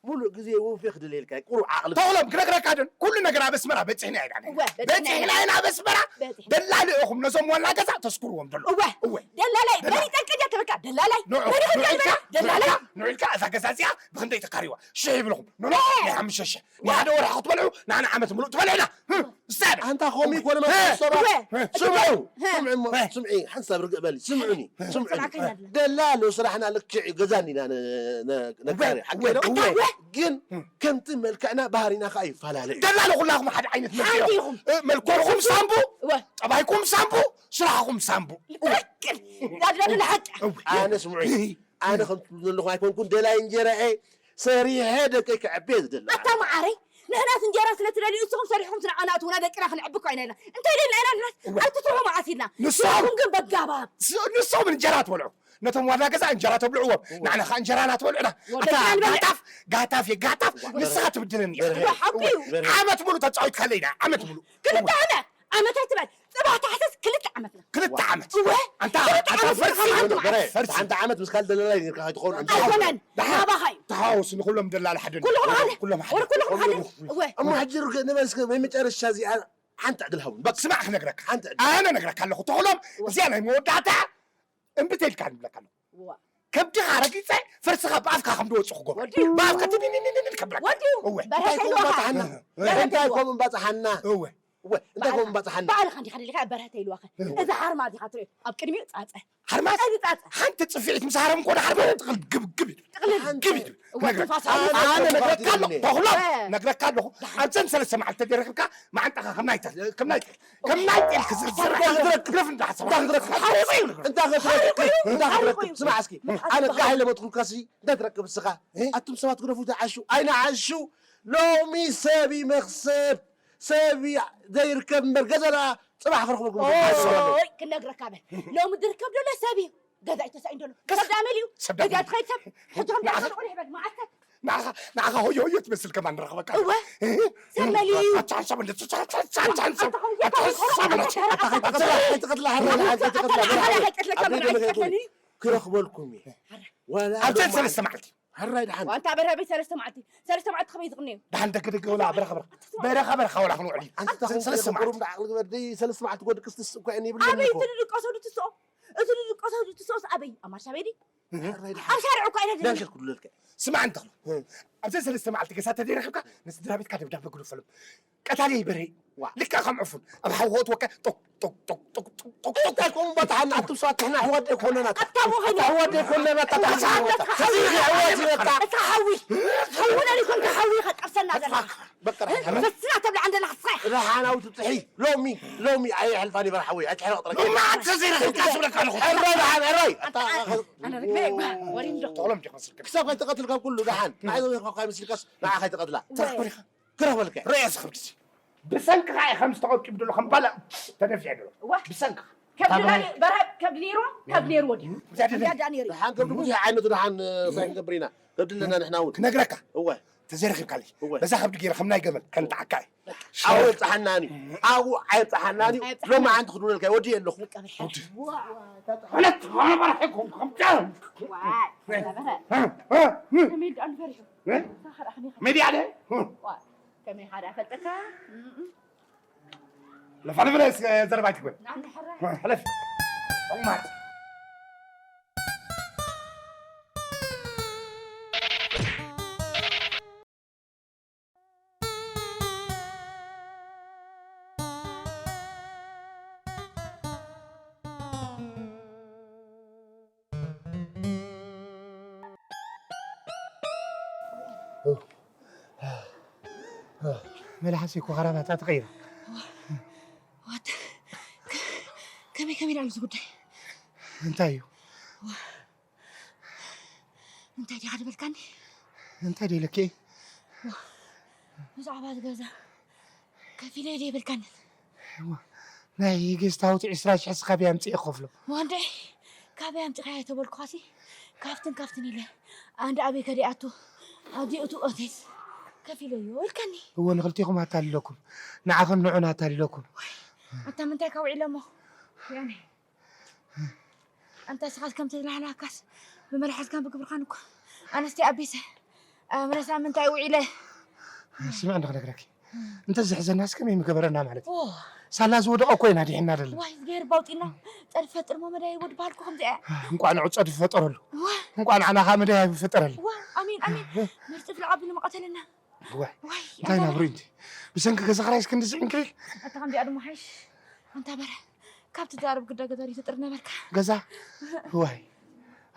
ሙሉእ ግዜ ውፌ ክደልየልካ እየ። ቁሩብ ዓቕሊ ተኽሎም ክነግረካ ዶ? ኩሉ ነገር ኣብ ኣስመራ በጺሕና ኢና። እወ፣ በጺሕና በጺሕና ኢና። ኢና ኣብ ኣስመራ። በጺሕና። ደላሊ ኢኹም ነዞም ዋና ገዛ ተስኩርዎም ደሎ። እወ። እወ። ደላላይ፣ ደላላይ። መን ይጠልቀኛ ተበልካ? ደላላይ። ንዑ፣ መን ይኽእል ንዑ ኢልካ፣ ተበልካ? ደላላይ። ንዑ፣ ንዑ ኢልካ እዛ ገዛ እዚኣ ብኽንደይ ተካሪዋ? ሽሕ ይብልኹም። ንዑ፣ እ። ናይ ሓሙሽተ ሽሕ። እወ። ንሓደ ወርሒ ክትበልዑ፣ ንዓና ዓመት ምሉእ ትበልዑና። ህም። ስታድ። ኣንታ ኸምኡ ይኮነ እወ። ማለት ሰብ። እወ። ስምዑ፣ እወ። ስምዒ፣ ሓንሳብ ርግእ በሊ፣ ስምዑኒ፣ እወ። ስምዑኒ። ስምዓካ ይናድላ። ደላሎ ስራሕና ልክዕ እዩ፣ ገዛ እንዲና ነ-፣ ነ-፣ ነጋሪ፣ እወ፣ ሓቂ እወ፣ ነው? እወ። እወ። ግን እም። ከምቲ መልክዕና ባህሪና ኸዓ ይፈላለ እዩ። ደላሎ ኩላኹም ሓደ ዓይነት መልክዕ ሓንቲ ኢኹም። ኢኹም። እ፣ መልክዕኩም ሳምቡ፣ እወ። ጠባይኩም ሳምቡ፣ ስራሕኩም ሳምቡ። እወ። ትክክል። ዳድላድላ ሓቂ። እወ። ኣነ ስምዑኒ፣ ኣነ ከም ትብሉ ዘለኹም ኣይኮንኩን፣ ደላይ እንጀራኤ ሰሪሐ ደቀይ ከዕብየ ዝደሊ። ኣታ መዓረይ፣ ንሕናስ እንጀራ ስለ ትደልዩ፣ ንስኹም ሰሪሕኹም ስለ ኣናእትውና ደቅና ክንዕቢ እኮ ኢና ኢልና። እንታይ ደልና ኢና ንሕናስ? እወ። ኣብቲ ትርሑ መዓስ ኢልና? ንሶም ንስኹም ግን በጋባብ። ስ-፣ ንሶም እንጀራ ትበልዑ። ነቶም ዋና ገዛ እንጀራ ተብልዕዎም። እወ። ንዓና ኸዓ እንጀራና ትበልዑና። ወደ ኣታ ጃን በል። ጋጣፍ፣ ጋጣፍ፣ የጋጣፍ፣ እወ። ንስኻ ትብድለኒ ኢኻ። በርሄ፣ ዓመት ሙሉ ተጻዊትካለይ ኢና፣ ዓመት ሙሉ። ክልተ እወ። ዓመት። ዓመት ኣይትበል። ጽባሕ ተሓሰስ ክልተ ዓመትና። ክልተ ዓመት። እወ። ኣንታ ክልተ ዓመት ኣታ ፈርሲ፣ ፈርሲ። በርሄ፣ ሓንቲ ዓመት ምስ ካልእ ደላላይ ጌርካ ከይትኸውን። ኣይኮነን። ደሓን። ናባኻ እዩ። ተሓዋወሱ ንኩሎም ደላላ ሓደ። ኩልኹም ሓደ። ኩሎም ሓደ። ወደ ኩልኹም ሓደ። ኩሎም። እወ። እሞ ሕጂ ርግእ ንበል እስከ፣ ናይ መጨረሻ እዚኣ ሓንቲ ዕድል ሃቡኒ። በቃ። ስማዕ ክነግረካ። ሓንቲ ዕድል። ኣነ ነግረካ ኣለኹ። ተኽሎም እወ። እዚኣ ናይ መወዳእታ እምቢ ተይልካ ንብለካ ኣለኹ። እወ። ከብድኻ ረጊጸ ፈርስኻ ብኣፍካ ከም ዝወጽእ ክገብሮ። ወዲኡ። ብኣፍካ ትንንንንን ከብለካ። ወዲኡ። እወ። በርሀ እንታይ ከይልዋኻ። ከምኡ ባጽሓና? በርሀ እንታይ ከይልዋ። ከምኡ ባጽሓና? እወ። እወ። እንታይ ከምኡ ባጽሓና? ባዕልኻ እንዲኻ ደሊኻ በርሀ ተይልዋኸ። እወ። እዚ ሓርማዝ ኢኻ ትሪኦ። ኣብ ቅድሚኡ ጻጸ። ሓርማዝ? እዚ ጻጸ። ሓንቲ ጽፍዒት ምስ ሃረም ኮነ ሓርማዝ ጥቕል ግብግብ ይብል። ጥቕልል። ግብ ይብል። እዋ፣ ክነግረካ። ተፋሳሲ ኣነ፣ ኣነ ነግረካ ኣለኹ፣ ተኽሎም፣ እ። ነግረካ ኣለኹ። ኣብዘን ሰለስተ መዓልቲ ተደረኽብካ፣ መዓንጣኻ ከም ናይ ተ-፣ ከም ናይ ጤል፣ ከም ናይ ጤል ክዝርዝር። እንታይ ክትረክብ? ግረፍ እንዳሓሰብካ። እንታይ ክትረክብ? ሓሪቑ እዩ። እንታይ ክትረክብ? ሓሪቑ እዩ። እንታይ ሓሪቑ ክትረክብ? እዩ። ስማዕ እስኪ፣ መጥቃዕቲ ኣነ በሃሊ። ጋሕ ኢለ መትኩልካ ሲ፣ እንታይ ትረክብ ንስኻ? እ? ኣቱም ሰባት ግደፉ፣ ተዓሹ። ኣይንዓሹ። ሎሚ ሰብ ይመኽሰብ፣ ሰብ ይ-፣ ዘይርከብ እምበር ገዛ ደኣ ጽባሕ ክረኽበኩም። ኦይ፣ ክነግረካ በል። ሎሚ ዝርከብ ዘሎ ሰብ እዩ። ገዛ እዩ ተሳኢኑ ዘሎ። ሰብ ደኣ መሊኡ። ሰብ ደኣ ገዛ መሊኡ። ትኸይድ ሰብ። ሕጂ ከም ንዓኻ፣ ደኣ ትኾን ይበል፣ መዓልታት። ንዓኻ፣ ንዓኻ ሆዮ ሆዮ ትመስል ከማን ንረኽበካ። እወ። እ? ሰብ መሊኡ። ኣታ ሓንሳብ እንደ-፣ ኣታ ሓንሳብ። ኣታ ሆዮ ኣታ ሓንሳብ ሆዮ እንደ-፣ ሆዮ ኣታ ሆዮ ሆዮ ሆዮ። ኣይትቐትላ፣ ኣይትቐትላ፣ ኣይትቐትላ። ኣይትቐትላ። ኣብ ደገ መገ ክረኽበልኩም እዩ። ወላ ኣብዘን ሎማ ሰለስተ መዓልቲ። ሕራይ ደሓን። ዋንታ በርሀ ቤት ሰለስተ መዓልቲ። ሰለስተ መዓልቲ ከመይ ዝቕነዩ? ደሓን ደገ ደገ ወላ በረኻ በረኻ። በረኻ በረኻ ወላ ክንውዕል እዩ። ኣንታ ሰለስተ መዓልቲ። ቁሩብ ደኣ ዓቕሊ ግበር። ደይ ሰለስተ መዓልቲ ጎ ድቅስ ትስእ እኮ እየ እብለኒ ኣበይ እኮ። እቲ ዝድቀሶ ድትስኦ? እቲ ዝድቀሶ ድትስኦስ ኣበይ? ኣብ ማርሻ ቤዲ? ሕራይ ደሓን። ኣብ ሻርዕ እኮ ኣይነድልን። ዳንሸል ክብለልካ። ስማዕ እንተ ኽሎ። እ። ኣብዘን ሰለስተ መዓልቲ ገዛ ተደይረኺብካ ንስድራ ቤትካ ደብዳበ ግደፈሎም። ቀታሊ ይበርህ። ዋ። ልክዕ ከም ዕፉን ኣብ ሓዊ ከእትወካ ጦቅ፣ ጦቅ፣ ጦቅ፣ ጦቅ፣ ጦቅ፣ ጦቅ፣ ጦቅ። እንታይ ከምኡ በታሓና ኣቱም ሰባት ንሕና ኣሕዋት ደይኮነና። ኣታ ሞ ኸይኑ? ኣሕዋት ደይኮነና፣ ኣታ ኣታ ተሓሳብ። ኣታ ተሓሳብ። እዚ ኣሕዋት ይበቃ። እታ ሓዊ። ሓዊ ናይ ኮንካ ሓዊ ኢኻ ጠብሰና ዘለኻ። በቃ፣ እ? ራሕና። ፈስና ተብላ ዓንደላ ክስራሕ። ራሕና ውትጥሒ። ሎሚ፣ ሎሚ ኣየሕልፋን ይበል ሓዊ። ኣይትሕረቕ ጥረካ። ሎሚ መዓልቲ ተዘይረኺብካ ዝብለካ ኣለኹ። ሕራይ ራሕና፣ ሕራይ። ኣታ ኣነ ርግበ ይጓ። ወሪም ዶ። ተቕሎም ዲኻ ስልክ? ክሳብ ከይተቐትል ካብ ኩሉ ደሓን። ንዓይ ዘሚርካ እኳ ይመስልካስ ንዓ ከይተቐትላ። ትረኽቦ ዲኻ? ክረኽበልካ እየ። ርእየ ዝኸብድ እዚ። ብሰንክኻ እየ ከም ዝተቐብቂቡ ዘሎ፣ ከም ባላ ተደፊዐ ዘሎ። እዋ። ብሰንክኻ። ከብዲ ናይ በርሀ፣ ከብዲ ነይርዎ፣ ከብዲ ነይርዎ ድዩ? ብዛዕባ ከብዲ ነይሩ። ደሓን ከብዲ ብዙሕ ዓይነቱ ደሓን፣ እ፣ እንታይ ክንገብር ኢና? ከብዲ ኣለና ንሕና እውን። ክነግረካ። እወ። ተዘይረኺብካለይ። እወ። በዛ ከብዲ ገይረ ከም ናይ ገመል ከንጥዓካ እየ። ኣብኡ የብጽሓናን እዩ። ኣብኡ ኣይብጽሓናን እዩ። ኣይብጽሓናን። ሎማዓንቲ ክድውለልካ እየ። ወዲየ ኣለኹ። በቃ ብሓ-፣ ዋ። ማለት ሆነ በርሀ ይኮንኩ ከምታ። ዋይ፣ በርሀ። እ፣ እ፣ እ። ከመይ ደኣ ንፈሪሑ? እ? ሳኸር ኣኽኒ ኸ-፣ መዲያ ደ? ዋ፣ ከመይ ሓደ ኣፈልጠካ? እም፣ እም። ለፋ ለፈ ለስ-፣ ዘረባ ኣይትግበር። ናንተ ሕራይ። እ፣ ሕለፍ። ቁማት። መልሓስ እኮ ኸራባታ ተቐይሩ። ዋት፣ ከ-፣ ከመይ፣ ከመይ ደኣ ኣሎ እዚ ጉዳይ? እንታይ እዩ? እንታይ ዲኻ ዝበልካኒ? እንታይ ደለኪ? ብዛዕባ እዚ ገዛ ከፊለ ድየ ይበልካኒ? እዋ፣ ናይ ጌስት ሃውስ ዕስራ ሽሕ እስኻ ካበይ ኣምጺኤ ክኸፍሎ? ዋንዴ፣ ካበይ ኣምጺኻዮ ተበልኩኻሲ፣ ካፍትን ካፍትን ኢለ፣ ኣንድ ኣበይ ከዲኣቱ፣ ኣብዚ እቱ ኦቴስ ከፊለዮ ኢልካኒ። እወ፣ ንኽልቴኹም ኣታሊለኩም፣ ንዓኽን ንዑን ኣታሊለኩም። ኣታ ምንታይ ካብ ውዒለ እሞ? ያኔ፣ ኣንታ ስኻስ ከም ተዝላህላካስ ብመልሓስካን ብግብርኻን እኮ ኣነስቲ ኣቢሰ፣ ኣብ ረሳ ምንታይ ውዒለ። ስምዕ እንዶ ክነግረኪ። እንተ ዝሕዘናስ ከመይ ምገበረና ማለት እዩ። ኦ። ሳላ ዝወደቐ እኮ ኢና ዲሕና ዘለና። ዋይ፣ እዝግሄር ባውጢና ጸድፊ ፈጥር እሞ መዳይ ወድ በሃልኩ ከምዚኣ። እንቋዕ ንዑ ጸድፊ ፈጠረሉ። ዋ። እንቋዕ ንዓና ኸኣ መዳይ ፈጠረሉ። ዋ፣ ኣሜን፣ ኣሜን። ምርጺ ፍልቓ ብሉ መቐተልና። ዋይ፣ ዋይ፣ እንታይ ኣንታ ናብሩ በረ። እንጂ። ብሰንኪ ገዛ ኽራይስ ክንዲ ዝዕንክሊል። ኣታ ከምዚኣ ድማ ሓይሽ። ኣንታ በረ። ካብ ትዛረብ ግዳ ገዛ ዶ ተጥሪ ነበርካ? ገዛ? ዋይ።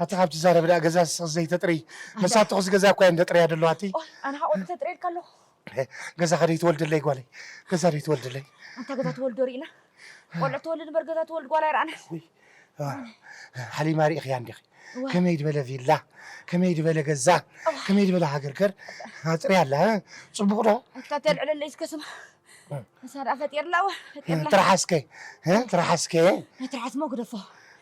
ኣታ ካብ ትዛረብ ደኣ ገዛ ስ-፣ ዘይተጥሪ። ኣንታ። መሳትኹስ ገዛ እኳ እየን ተጥርያ ደለዋ ኣቲ። ኦይ፣ ኣነ ኸኣ ቆልዑ ተጥርየልካ ኣለኹ። ገዛ ኸደይ ትወልደለይ ጓለይ። ገዛ ደይ ትወልደለይ። ኣንታ ገዛ ትወልዶ ርኢና። ቆልዑ ትወልድ እምበር ገዛ ትወልድ ጓል ኣይረኣናን። ውይ። አ፣ ሓሊማ ርኢኽያ እንዲኺ? እዋ። ከመይ ዝበለ ቪላ፣ ከመይ ዝበለ ገዛ፣ እዋ። ከመይ ዝበለ ሃገር ከር ኣጽርያ ኣላ፣ እ? ጽቡቕ ዶ? ኣታ ተልዕለለይ እስከ ስማ። እ። ንሳ ደኣ ፈጢርላ፣ እዋ፣ ፈጢርላ። ትርሓስከ፣ እ? ትርሓስከ። ናይ ትርሓስ ሞ ግደፎ።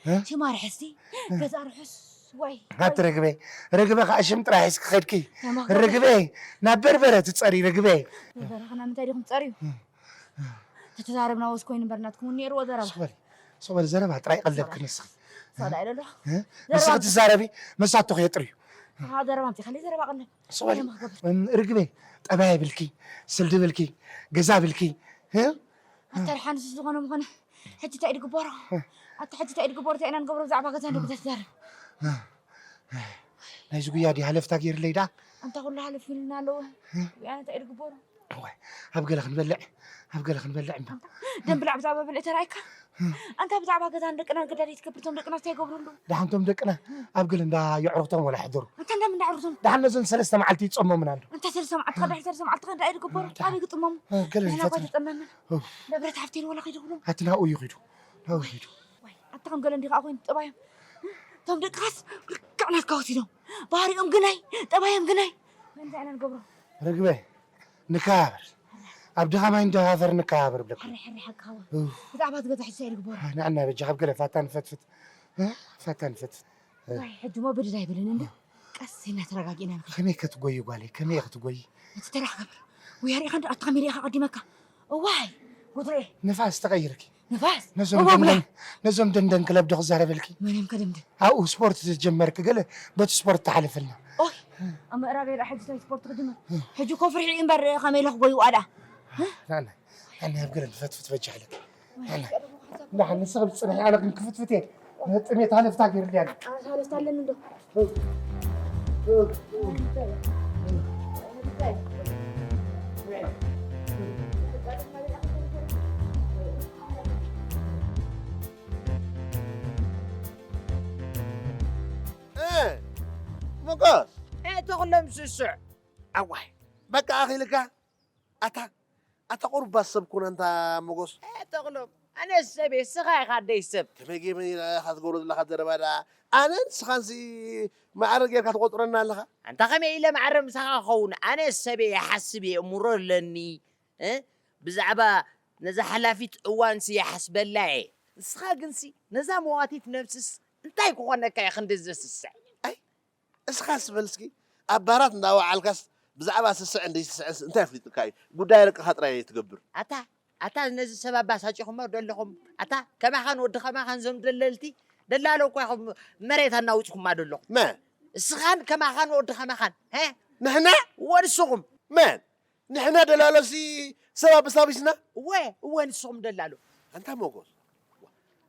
እ? ሽማ ርሕስቲ፣ እ። ገዛ ርሑስ፣ ወይ፣ ኣቲ ወይ። ርግበይ፣ ርግበ ኸኣ ሽም ጥራሕ ሒዝኪ ኸድኪ። ተማኽሮ። ርግበይ፣ ናብ በርበረ ትጸሪ ርግበይ። በርበረ ኸ ናብ ምንታይ ዲኹም ትጸርዩ? እ። ተተዛረብና ወስ ኮይኑ እምበር ናትኩም እውን ነይርዎ ዘረባ። ሱቕ በሊ፣ ሱቕ በሊ፣ ዘረባ ጥራይ ቀለብኪ ንስኺ። ሳዳ ኢለ ኣለኹ። እ? ዘረባ ንስኺ ኣምፂ-፣ ትዛረቢ፣ መሳቶ ከየጥርዩ። ኣሃ፣ ዘረባ ኣምፂኻለይ፣ ዘረባ ቀለብ። ሱቕ በሊ። ዘረባ ክገብር። እም፣ ርግበይ፣ ጠባይ ብልኪ፣ ስልዲ ብልኪ፣ ገዛ ብልኪ፣ እ? ኣታ ደሓንስ ዝኾነ ምኾነ፣ ሕጂ እንታይ እዩ ዝግበሮ? እ። ኣታ ሕጂ እንታይ እዩ ዝግበሮ? እንታይ ኢና ንገብሮ ብዛዕባ ገዛ ንጉዳይ ትዛረብ? እ። ናይዚ ጉያ ድዩ ሃለፍታ ገይርለይ ደኣ? ኣንታ ኩሉ ሃለፍ ኢሉና ኣለዎ። እ። ኣነ እንታይ እዩ ዝግበሮ? እዋይ፣ ኣብ ገለ ክንበልዕ፣ ኣብ ገለ ክንበልዕ እምበር። ደም ብላዕ ብዛዕባ ብልዒ ተራእይካ? ኣንታ ብዛዕባ ገዛን ደቅናን ግዳ ዘይትገብር፣ እቶም ደቅና እንታይ ይገብሩ ኣለዉ? ደሓን እቶም ደቅና ኣብ ገለ እንዳ የዕሩኽቶም ወላ ሕደሩ። ኣንታ እንዳ ምን ኣዕሩኽቶም? ደሓን ነዞን ሰለስተ መዓልቲ ይጸመሙና ኣለዉ። ኣንታ ሰለስተ መዓልቲ፣ ቀዳሕ ሰለስተ መዓልቲ ከ እንታይ ይድግበሩ? ኣንታ ኣበይ ክጽመሙ? ገለ ንሕና እኳ ይፈትኑ። ተጸመምና። ኦ። ንብረት ሃብቲ ኢሉ ወላ ከይደውሎም? ኣቲ ናብኡ እዩ ኺዱ። ናብኡ ኺዱ። ዋይ፣ ኣታ ከም ገለ እንዲኻ ኮይኑ ጠባዮም። እቶም ደቅኻስ ልክዕ ናትካ ወሲዶም። ባህሪኦም ግናይ፣ ጠባዮም ግናይ። እንታይ ኢና ንገብሮ? ርግበ፣ ንከባበር። ኣብ ድኻማይ እንደሃፈር ንከባበር ብለኩም። ሕሪ፣ ሕሪ፣ ሓቂ ሃዋ። ኡፍ። ብዛዕባ እቲ ገዛ ሕጂ እንታይ ንግበሮ? ንዕና በጃ ካብ ገለ ፋታ ንፈትፍት። እ? ፋታ ንፈትፍት። እ። ዋይ፣ ሕጂ እሞ ብድድ ኣይብልን እንዶ። ቀስ ኢልና ተረጋጊእና ንኸይድ። ከመይ ክትጎዪ ጓለይ? ከመይ ክትጎዪ? እቲ ተራ ክገብር። ወይ ኣሪእኻ እንዶ ኣታ ከመይ ሪእኻ ቀዲመካ? እዋይ፣ ጉድሬ። ንፋስ ተቐይርኪ። ንፋስ? ነዞም እዋ፣ ደንደን፣ ነዞም ደንደን ክለብ ዶ ክዛረበልኪ? መን እዮም ከደምድን? ኣብኡ ስፖርት ዝጀመርኪ ገለ በቲ ስፖርት ተሓልፍልና። ኦይ፣ ኣብ ምዕራብ እየ ደኣ ሕጂ እንታይ ስፖርት ክጅምር? ሕጂ እኮ ፍርሒ እዩ እምበር ከመይ ኢለ ክጎይዋ ደኣ? ናና፣ ናና፣ ኣብ ገለ ንፈትፍት በጃ ኣለኪ። ናና። ደሓን ንስኺ ብፅንሒ ኣነ ግን ክፍትፍት እየ። ጥሜት ሃለፍታ ገይርልያ ኣሎ። ኣነ ሃለፍታ ኣለኒ እንዶ። እ፣ ሞጎስ። እ፣ ተኽሎም ስሱዕ። ኣዋይ፣ በቃ ኣኺልካ። ኣታ፣ ኣታ ቁሩብ ኣሰብኩን ኣንታ ሞጎስ። እ፣ ተኽሎም፣ ኣነ ሰብ እየ፣ ስኻ ኢኻ ኣደይ ሰብ። ከመይ ገይረ ኢኻ ትገብሮ ዘለኻ ዘረባ ደኣ? ኣነ ንስኻንሲ ማዕረ ጌርካ ትቆጽረና ኣለኻ? ኣንታ ከመይ ኢለ ማዕረ ምሳኻ ክኸውን? ኣነ ሰብ እየ፣ ይሓስብ እየ፣ እምሮ ኣለኒ። እ? ብዛዕባ ነዛ ሓላፊት እዋንሲ ይሓስበላ እየ። ንስኻ ግንሲ ነዛ መዋቲት ነብስስ እንታይ ክኾነካ እዩ ክንድዚ ዘስስዕ? ኣይ፣ እስኻስ በል እስኪ፣ ኣብ ባራት እንዳወዓልካስ ብዛዕባ ስስዕ እንደይስስዕስ እንታይ ኣፍሊጡካ እዩ? ጉዳይ ደቅኻ ጥራይ እየ ትገብር። ኣታ፣ ኣታ ነዚ ሰብ ኣባሳጪኹሞ ዶ ኣለኹም? ኣታ ከማኻን ወዲ ከማኻን ዞም ደለልቲ ደላሎ እኳ ኢኹም መሬት ኣናዊጽኩማ ዶ ኣለኹም? መ? እስኻን ከማኻን ወዲ ከማኻን፣ ሀ? ንሕና? ወንስኹም? መን? ንሕና ደላሎሲ ሰብ ኣበሳቢስና? እወ፣ እወ ንስኹም ደላሎ። ኣንታ ሞጎስ፣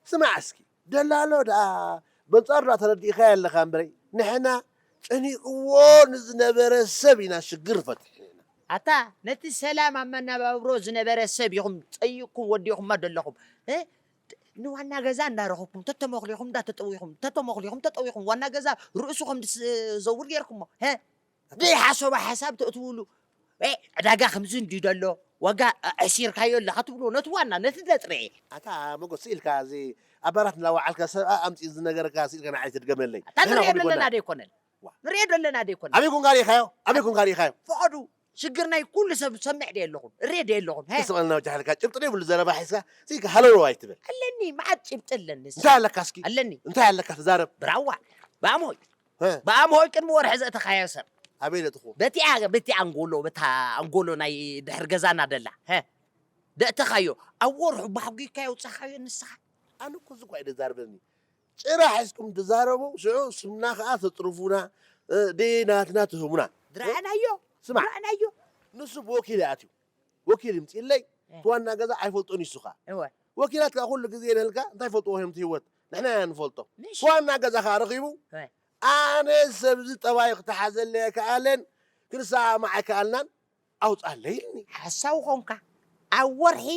ስማዕ እስኪ፣ ደላሎ ደኣ በንጻሩ ደኣ ተረዲእካዮ ኣለኻ እምበረይ፣ ንሕና ጨኒቕዎ ንዝነበረ ሰብ ኢና ሽግር ፈቲሕና። ኣታ ነቲ ሰላም ኣብ መነባብሮ ዝነበረ ሰብ ኢኹም ጸይቕኩም ወዲኹማ ደለኹም። እ? ንዋና ገዛ እንዳረኸብኩም ተተመኽሊኹም እንዳተጠዊኹም፣ ተተመኽሊኹም ተጠዊኹም፣ ዋና ገዛ ርእሱ ከም ዝዘውር ጌርኩሞ። ሀ? ዘይሓሰቦ ሓሳብ ተእትውሉ። እ፣ ዕዳጋ ከምዚ እንድዩ ደሎ፣ ዋጋ ኣዕሲርካዮ ኣለኻ ትብልዎ፣ ነቲ ዋና፣ ነቲ ዘጥረየ። ኣታ ሞጎስ፣ ስኢልካ እዚ ኣብ ባራት እናወዓልካ ሰብ ኣምፂኡ ዝነገረካ ስኢልካ ንዓይ ትድገመለይ። ኣታ ንሕና ንሪኦ ከምኡ ዘለና ይኮና። ዶ ኣይኮነን? ዋ። ንሪኦ ዶ ኣለና ዶ ኣይኮነን? ኣበይ ኮንካ ሪኢኻዮ? ኣበይ ኮንካ ሪኢኻዮ? ፍቐዱ። ሽግር ናይ ኩሉ ሰብ ዝሰምዕ ዶ የለኹም? እሪኦ ዶ የለኹም? ሀ? ስቕ በልና ወጃ ሓልካ ጭብጢ ዘይብሉ ዘረባ ሒዝካ፣ ስኢልካ ሃለውለው ኣይትበል። ኣለኒ፣ መዓት ጭብጢ ኣለኒ። እንታይ ኣለካ እስኪ? ኣለኒ። እንታይ ኣለካ? ተዛረብ። ብራዋ፣ ብኣምሆይ። ሀ? ብኣምሆይ ቅድሚ ወርሒ ዘእተኻዮ ሰብ። ኣበይ ለጥኹ? በቲኣ፣ በቲ ኣንጎሎ፣ በታ ኣንጎሎ ናይ ድሕሪ ገዛና ደላ። ሀ? ደእተኻዮ። ኣብ ወርሑ ባሕጒካዮ ውጻኻዮ ንስኻ። ኣነ እኮ እዚ እኳ እዩ ዘዛርበኒ። ጭራ ሒዝኩም ትዛረቡ፣ ሽዑ ስምና ከኣ ተጽርፉና፣ እ፣ ደይ ናትና ትህቡና። ዝረኣናዮ፣ ስማዕ፣ ዝረኣናዮ። ንሱ ብወኪል እዩ ኣትዩ። ወኪል ይምጽእለይ፣ እ። እቲ ዋና ገዛ ኣይፈልጦን እዩ እሱ ከኣ። እወ። ወኪላት ከኣ ኩሉ ግዜ ንህልካ እንታይ ይፈልጥዎ እዮም እቲ ህይወት? ንሕና ኢና ንፈልጦ። ንሽ- እቲ ዋና ገዛ ከኣ ረኺቡ፣ እ። ኣነ ሰብዚ ጠባዩ ክተሓዘለይ ኣይከኣለን፣ ክንሰማማዕ ኣይከኣልናን፣ ኣውጻለይ ኢልኒ። ሓሳዊ ኾንካ፣ ኣብ ወርሒ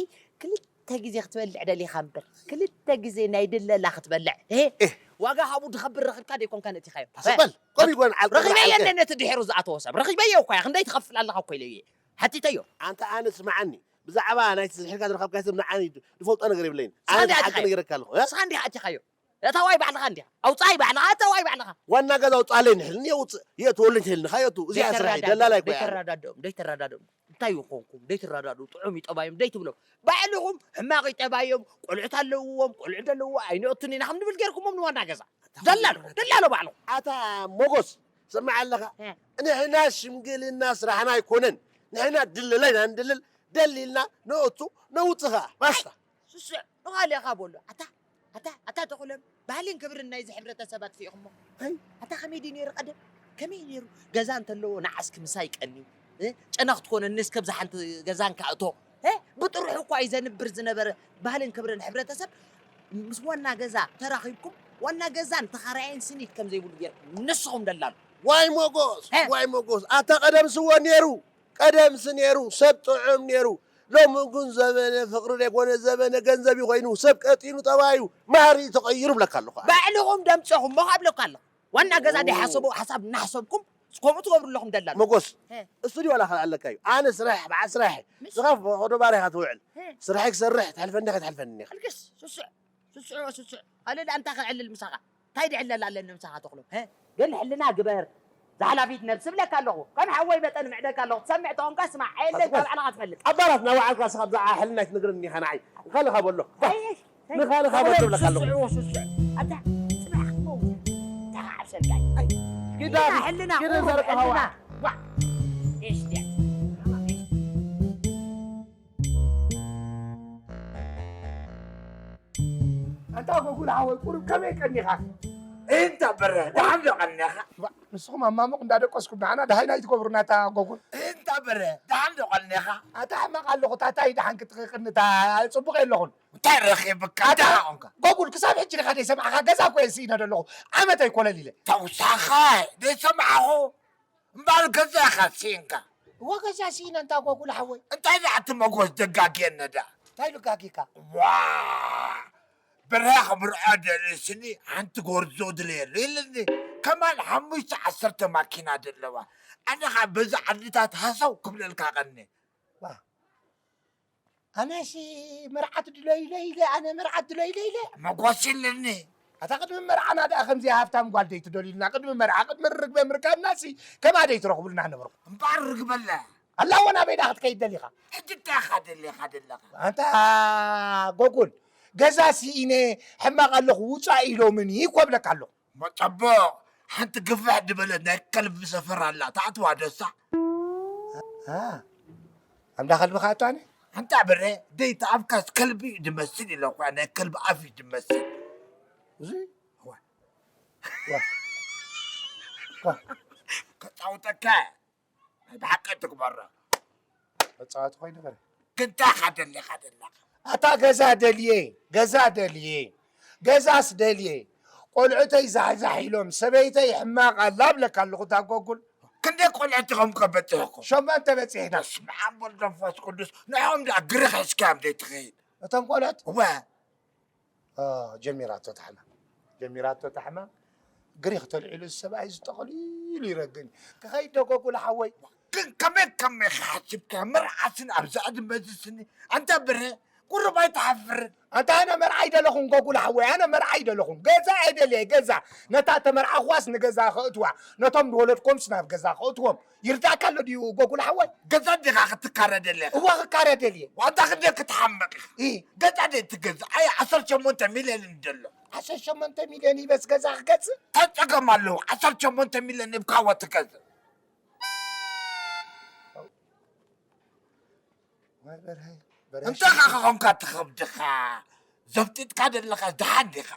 ክልተ ግዜ ክትበልዕ ደሊኻ እምበር፣ ክልተ ግዜ ናይ ድለላ ክትበልዕ። እ፣ እ። ዋጋ ካብኡ ድኸብር ረኺብካ ደይኮንካ ነቲኻዮ። ተሰበል፣ እ፣ ከምኡ ይኮን፣ ዓል-፣ ረኺበዮ ዓልከ። እነ ነቲ ድሒሩ ዝኣተወ ሰብ፣ ረኺበዮ እኳ እየ፣ ክንደይ ትኸፍል ኣለኻ እኮ ኢለዮ እየ። ሓቲተዮ። ኣንታ ኣነ ስምዓኒ፣ ብዛዕባ ናይቲ ዝድሒርካ ዝረኸብካዮ ሰብ ንዓኒ ዝፈልጦ ነገር የብለይን። ኣነ ስኻ እንዲኻ ሓቂ ኣቲኻዮ። ነጊረካ ኣለኹ፣ እ? ስኻ እንዲኻ ኣቲኻዮ። እታዋይ ባዕልኻ እንዲኻ። ኣውጻኣይ ባዕልኻ፣ ኣተዋይ ባዕልኻ። ዋና ገዛ ኣውጻኣለይ ንሕልኒ የውጽእ፣ የእትወሉ እንተልኒ፣ ኻየእቱ። እዚኣ ስራሕ እዩ፣ ደይተረዳድኦም፣ ደላላይ እኮ እያ። ደይተረዳድኦም፣ ደይተረዳድኦም። እንታይ ይኾንኩም? ደይትረዳድኡ፣ ጥዑም እዩ ጠባዮም፣ ደይትብሎም። ባዕልኹም ሕማቕ እዩ ጠባዮም፣ ቆልዑት ኣለውዎም፣ ቆልዑ ደለውዎ፣ ኣይነእቱን ኢና ከም ንብል ጌርኩሞም ንዋና ገዛ። ኣታ ደላሎ፣ ኾይኑ ደላሎ ባዕልኹም። ኣታ ሞጎስ፣ ስምዕ ኣለኻ? እ። ንሕና ሽምግልና ስራሕና ኣይኮነን። ንሕና ድለላ ኢና ንድልል፣ ደሊልና ነእቱ፣ ነውጽእ ኸኣ። ባስታ። ስስዕ፣ ንኻልእኻ በሎ። ኣታ፣ ኣታ፣ ኣታ ተኹሎም፣ ባህልን ክብርን ናይዚ ሕብረተሰብ ኣጥፊእኹሞ። ኣይ። ኣታ ከመይ ድዩ ነይሩ ቀደም? ከመይ ነይሩ? ገዛ እንተለዎ ንዓስኪ ምሳይ ቀኒ፣ እ? ጨና ክትኮነኒ እስከ ብዛ ሓንቲ ገዛን ከእቶ፣ እ? ብጥርሑ እኳ እዩ ዘንብር ዝነበረ ባህልን ክብርን ሕብረተሰብ። ምስ ዋና ገዛ ተራኺብኩም፣ ዋና ገዛን ተኻራይን ስኒት ከም ዘይብሉ ገይርኩም፣ ንስኹም ደላሉ። ዋይ ሞጎስ፣ እ? ዋይ ሞጎስ፣ ኣታ ቀደም ስዎ ነይሩ። ቀደምሲ ነይሩ ሰብ ጥዑም ነይሩ። ሎሚ ግን ዘበነ ፍቕሪ ዘይኮነ ዘበነ ገንዘብ እዩ ኮይኑ ሰብ ቀጢኑ ጠባዩ ማህሪ ተቐይሩ ብለካ ኣለኹ። ባዕልኹም ደምፀኹም ሞ ካብለካ ኣለኹ። ዋና ገዛ ዳይ ሓሰቦ ሓሳብ እናሓሰብኩም ከምኡ ትገብሩ ኣለኹም ደላሉ። መጎስ፣ ሄ። እስቱዲዮ ዋላ ካልእ ኣለካ እዩ። ኣነ ስራሕ፣ በዓል ስራሕ። ምሽ? ንስኻ ፈቐዶ ባሪኻ ትውዕል። ሄ። ስራሐይ ክሰርሕ፣ ትሕልፈኒ ኢኻ፣ ትሕልፈኒ ኢኻ። ኣልግስ፣ ስስዕ፣ ስስዕ፣ ስስዕ። ኣለ ደኣ እንታይ ከዕልል ምሳኻ? እንታይ ድዕለል ኣለኒ ምሳኻ ተኽሎ? ሄ? ግን ሕልና ግበር። ዝሓላፊት ነብሲ እብለካ ኣለኹ። ከም ሓወይ መጠን ምዕደካ ኣለኹ። ትሰምዕ ተኾንካ ስማዕ። ኣየለይ ኣስመር፣ ካብ ባዕልኻ ትፈልጥ። ኣባላት ናብ ባዕልካ ስኻ ብዛዕባ ሕልና ኣይትነግረኒ ኢኻ ንዓይ። ንኻልኻ በሎ። ኣይ፣ ንኻ፣ ንኻ በል ትብለካ ኣለኹ። ስስዑ፣ ስስዑ። ኣታ፣ ጽባሕ ክመውት። ተኻዕብሰልካ። ኣይ፣ ኪዳ፣ ሕልና፣ ሕልና፣ ኪዳ ቁሩብ ዘርቀ ሃዋ። ሕልና። ዋ። እሽ፣ ድያ። ኣንታ ጎጉል ሓወይ፣ ቁሩብ ከመይ ቀኒኻ? እንታ በረ፣ ደሓን ዶ ቀኒኻ? ዋ፣ ንስኹም ኣብ ማሙቕ እንዳደቀስኩም ንዓና ደሃይና ኣይትገብሩና፣ ኣታ ጎጉል። እንታ በረ፣ ደሓን ዶ ቀኒኻ? ኣታ ሕማቕ ኣለኹ፣ ታታይ ደሓን ክትቕንታ ጽቡቕ የለኹን። እንታይ ረኺብካ? ኣታ ደሓን ኾንካ? ጎጉል፣ ክሳብ ሕጂ ዲኻ ዘይሰማዕካ? ገዛ እኮ እየ ስኢነ ዘለኹ። ዓመት ኣይኮነን ኢለ። ተውሳኸ ዘይሰማዕኹ እምበኣር ገዛ ኢኻ ስኢንካ። እወ፣ ገዛ ስኢነ እንታ ጎጉል ሓወይ። እንታይ ደኣ እቲ መጎስ ደጋግየኒ ደኣ? እንታይ ልጋጊካ? ዋ! ብራኽ ምርዖ ደልስኒ ሓንቲ ጎርዞ ድልየሉ ኢልኒ። ከማን ሓሙሽተ ዓሰርተ ማኪና ደለዋ። ኣነ ኸኣ በዚ ዓድታት ሃሰው ክብለልካ ቀኒ። ዋ! ኣነሲ መርዓት ድለይለ ኢለ፣ ኣነ መርዓት ድለይለ ኢለ። መጎስ ኢልኒ። ኣታ ቅድሚ መርዓና ደኣ ከምዚኣ ሃብታም ጓል ደይትደልዩልና? ቅድሚ መርዓ፣ ቅድሚ ርግበ ምርካብናሲ ከምኣ ደይትረኽቡልና ነበርኩም? እምበኣር ርግበለ። ኣላ ወ ናበይ ደኣ ክትከይድ ደሊኻ? ሕጂ እንታይ ኢኻ ደሊኻ ደለኻ? ኣንታ ጎጉል፣ ገዛ ስኢነ ሕማቕ ኣለኹ ውጻእ ኢሎምኒ እኮ እብለካ ኣለኹ። መጸበቕ፣ ሓንቲ ግፍሕ ዝበለት ናይ ከልቢ ሰፈር ኣላ፣ ታእትዋ ደሳ። ኣ፣ ኣንዳ ከልቢ ከኣትዋኒ? ኣንታ ብረ፣ ደይ ተኣፍካስ ከልቢ እዩ ዝመስል ኢለ እኳ፣ ናይ ከልቢ ኣፍ እዩ ዝመስል። እዚ? ዋ። ዋ። ዋ። ከጻውተካ። ናይ ብሓቂ ትግበሮ። መጻወቲ ኮይኑ በረ። ክንታ ኻደለ ኻደለ። ኣታ ገዛ ደልየ፣ ገዛ ደልየ፣ ገዛስ ደልየ። ቆልዑተይ ዛሕዛሕ ኢሎም፣ ሰበይተይ ሕማቕ ኣላ እብለካ ኣለኹ፣ እታ ጎጉል። ክንደይ ቆልዑት ኢኹም ከ በጺሕኩም? ሸሞንተ በጺሕና። በስመ ኣብ ወልድ መንፈስ ቅዱስ። ንዕኦም ደኣ ግሪኽ ሒዝካዮም ዘይትኸይድ? እቶም ቆልዑት? እወ። ኦ፣ ጀሚራቶ ታሕማ። ጀሚራቶ ታሕማ። ግሪኽ ተልዒሉ ሰብኣይ ዝጠቕሊሉ ይረግን። ክኸይድ ዶ ጎጉል ሓወይ? ግን ከመይ ከመይ ሓሲብካ መርዓስን ኣብዚ ዕድመ እዚ ስኒ? ኣንታ ብረ፣ ቁሩብ ኣይትሓፍርን? ኣንታ ኣነ መርዓ ኣይደለኹን ጎጉል ሓወይ፣ ኣነ መርዓ ኣይደለኹን። ገዛ እየ ደልየ፣ ገዛ። ነታ ተመርዓኽዋስ ንገዛ ከእትዋ፣ ነቶም ዝወለድኮምስ ናብ ገዛ ከእትዎም። ይርዳእካ ኣሎ ድዩ ጎጉል ሓወይ? ገዛ ዲኻ ክትካረ ደሊኻ? እወ ክካረ ደልየ። ዋንታ ክንደይ ክትሓምቕ ኢኻ? ኢ። ገዛ ደይ ትገዝእ? ኣይ ዓሰርተ ሸሞንተ ሚልዮን እዩ ደሎ። ዓሰርተ ሸሞንተ ሚልዮን ይበስ ገዛ ክገዝእ? እንታይ ጸገም ኣለዎ? ዓሰርተ ሸሞንተ ሚልዮን ሂብካዎ ትገዝእ። ዋይ በርሀይ፣ በርሀይ እንታይ ሽንኩርቲ። ኻኻ ኾንካ ትኸብድኻ? ዘፍጢጥካ ደለኻ ደሓን ዲኻ?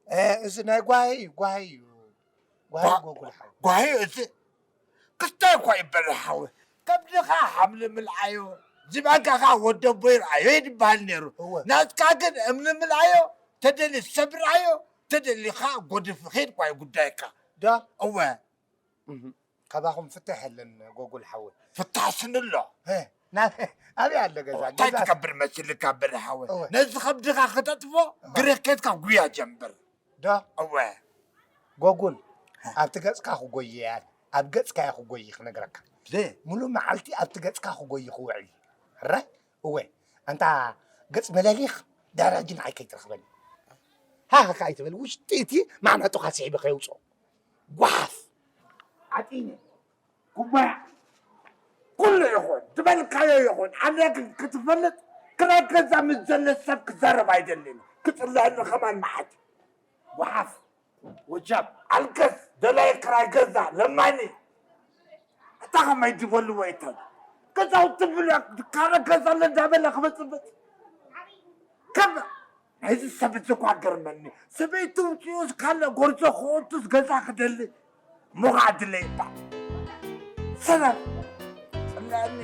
እ፣ እዚ ናይ ጓሂ እዩ፣ ጓሂ እዩ። ጓሂ ጓ-፣ ጎጉል ሓወይ። ጓሂ እዚ ክስታይ እኳ ይበልሕ ሓወይ። ከብድኻ ሓምሊ ምልዓዮ፣ ዝባንካኻ ወዲ ኣቦይ ርኣዮ ይድበሃል ነይሩ። እወ። ናትካ ግን እምኒ ምልዓዮ፣ ተደሊ ሰብ ርኣዮ፣ ተደሊኻ ጎድፍ ኺድ እኳ እዩ ጉዳይካ። ዶ? እወ። እህ፣ ካባኹም ፍታሕ የለን ጎጉል ሓወይ። ፍታሕ ስኒ ኣሎ። ሄ፣ ና-፣ ኣበይ ኣሎ ገዛ? እንታይ ገዛ ትገብር መሲልካ በርሀ ሓወይ? እወ። ነዚ ከብድኻ ክተጥፎ እወ። ግሪኽ ኬድካ ጉያ ጀምር። ዶ? እወ። ጎጉል፣ ኣብቲ ገጽካ ክጎይያን፣ ኣብ ገጽካ እየ ክጎይ ክነግረካ። ለ? ሙሉ መዓልቲ ኣብቲ ገጽካ ክጎይ ክውዕል እዩ። ሕራይ? እወ። ኣንታ ገጽ መለሊኽ፣ ድሕሪ ሕጂ ንዓይ ከይትረኽበኒ። ሃሃ ከይትብል፣ ውሽጢ እቲ ማዕናጡኻ ስሒበ ከየውጽኦ። ጓሓፍ። ዓጢነ። ጉባኤ። ኩሉ ይኹን፣ ዝበልካዮ ይኹን፣ ኣነ ግን ክትፈልጥ፣ ክራይ ገዛ ምስ ዘሎ ሰብ ክዛረብ ኣይደልን። ክጽልአኒ ከማን መዓት። ጓሓፍ። ወጃብ። ኣልቅስ፣ ደላይ ክራይ ገዛ፣ ለማኒ። እታ ኸመይ ድበልዎ ይተን። ገዛውቲ ብሎ፣ ክራይ ገዛ ኣሎ እንዳበለ ክበጽብጽ። ከም ናይዚ ሰብ እዚ እኳ ገርመኒ። ሰበይቲ ውፅኡስ ካልእ ጎርዞ ክእቱስ ገዛ ክደሊ። እሞ ኸዓ ድለይ እባ። ሰላም። ጽለኣኒ።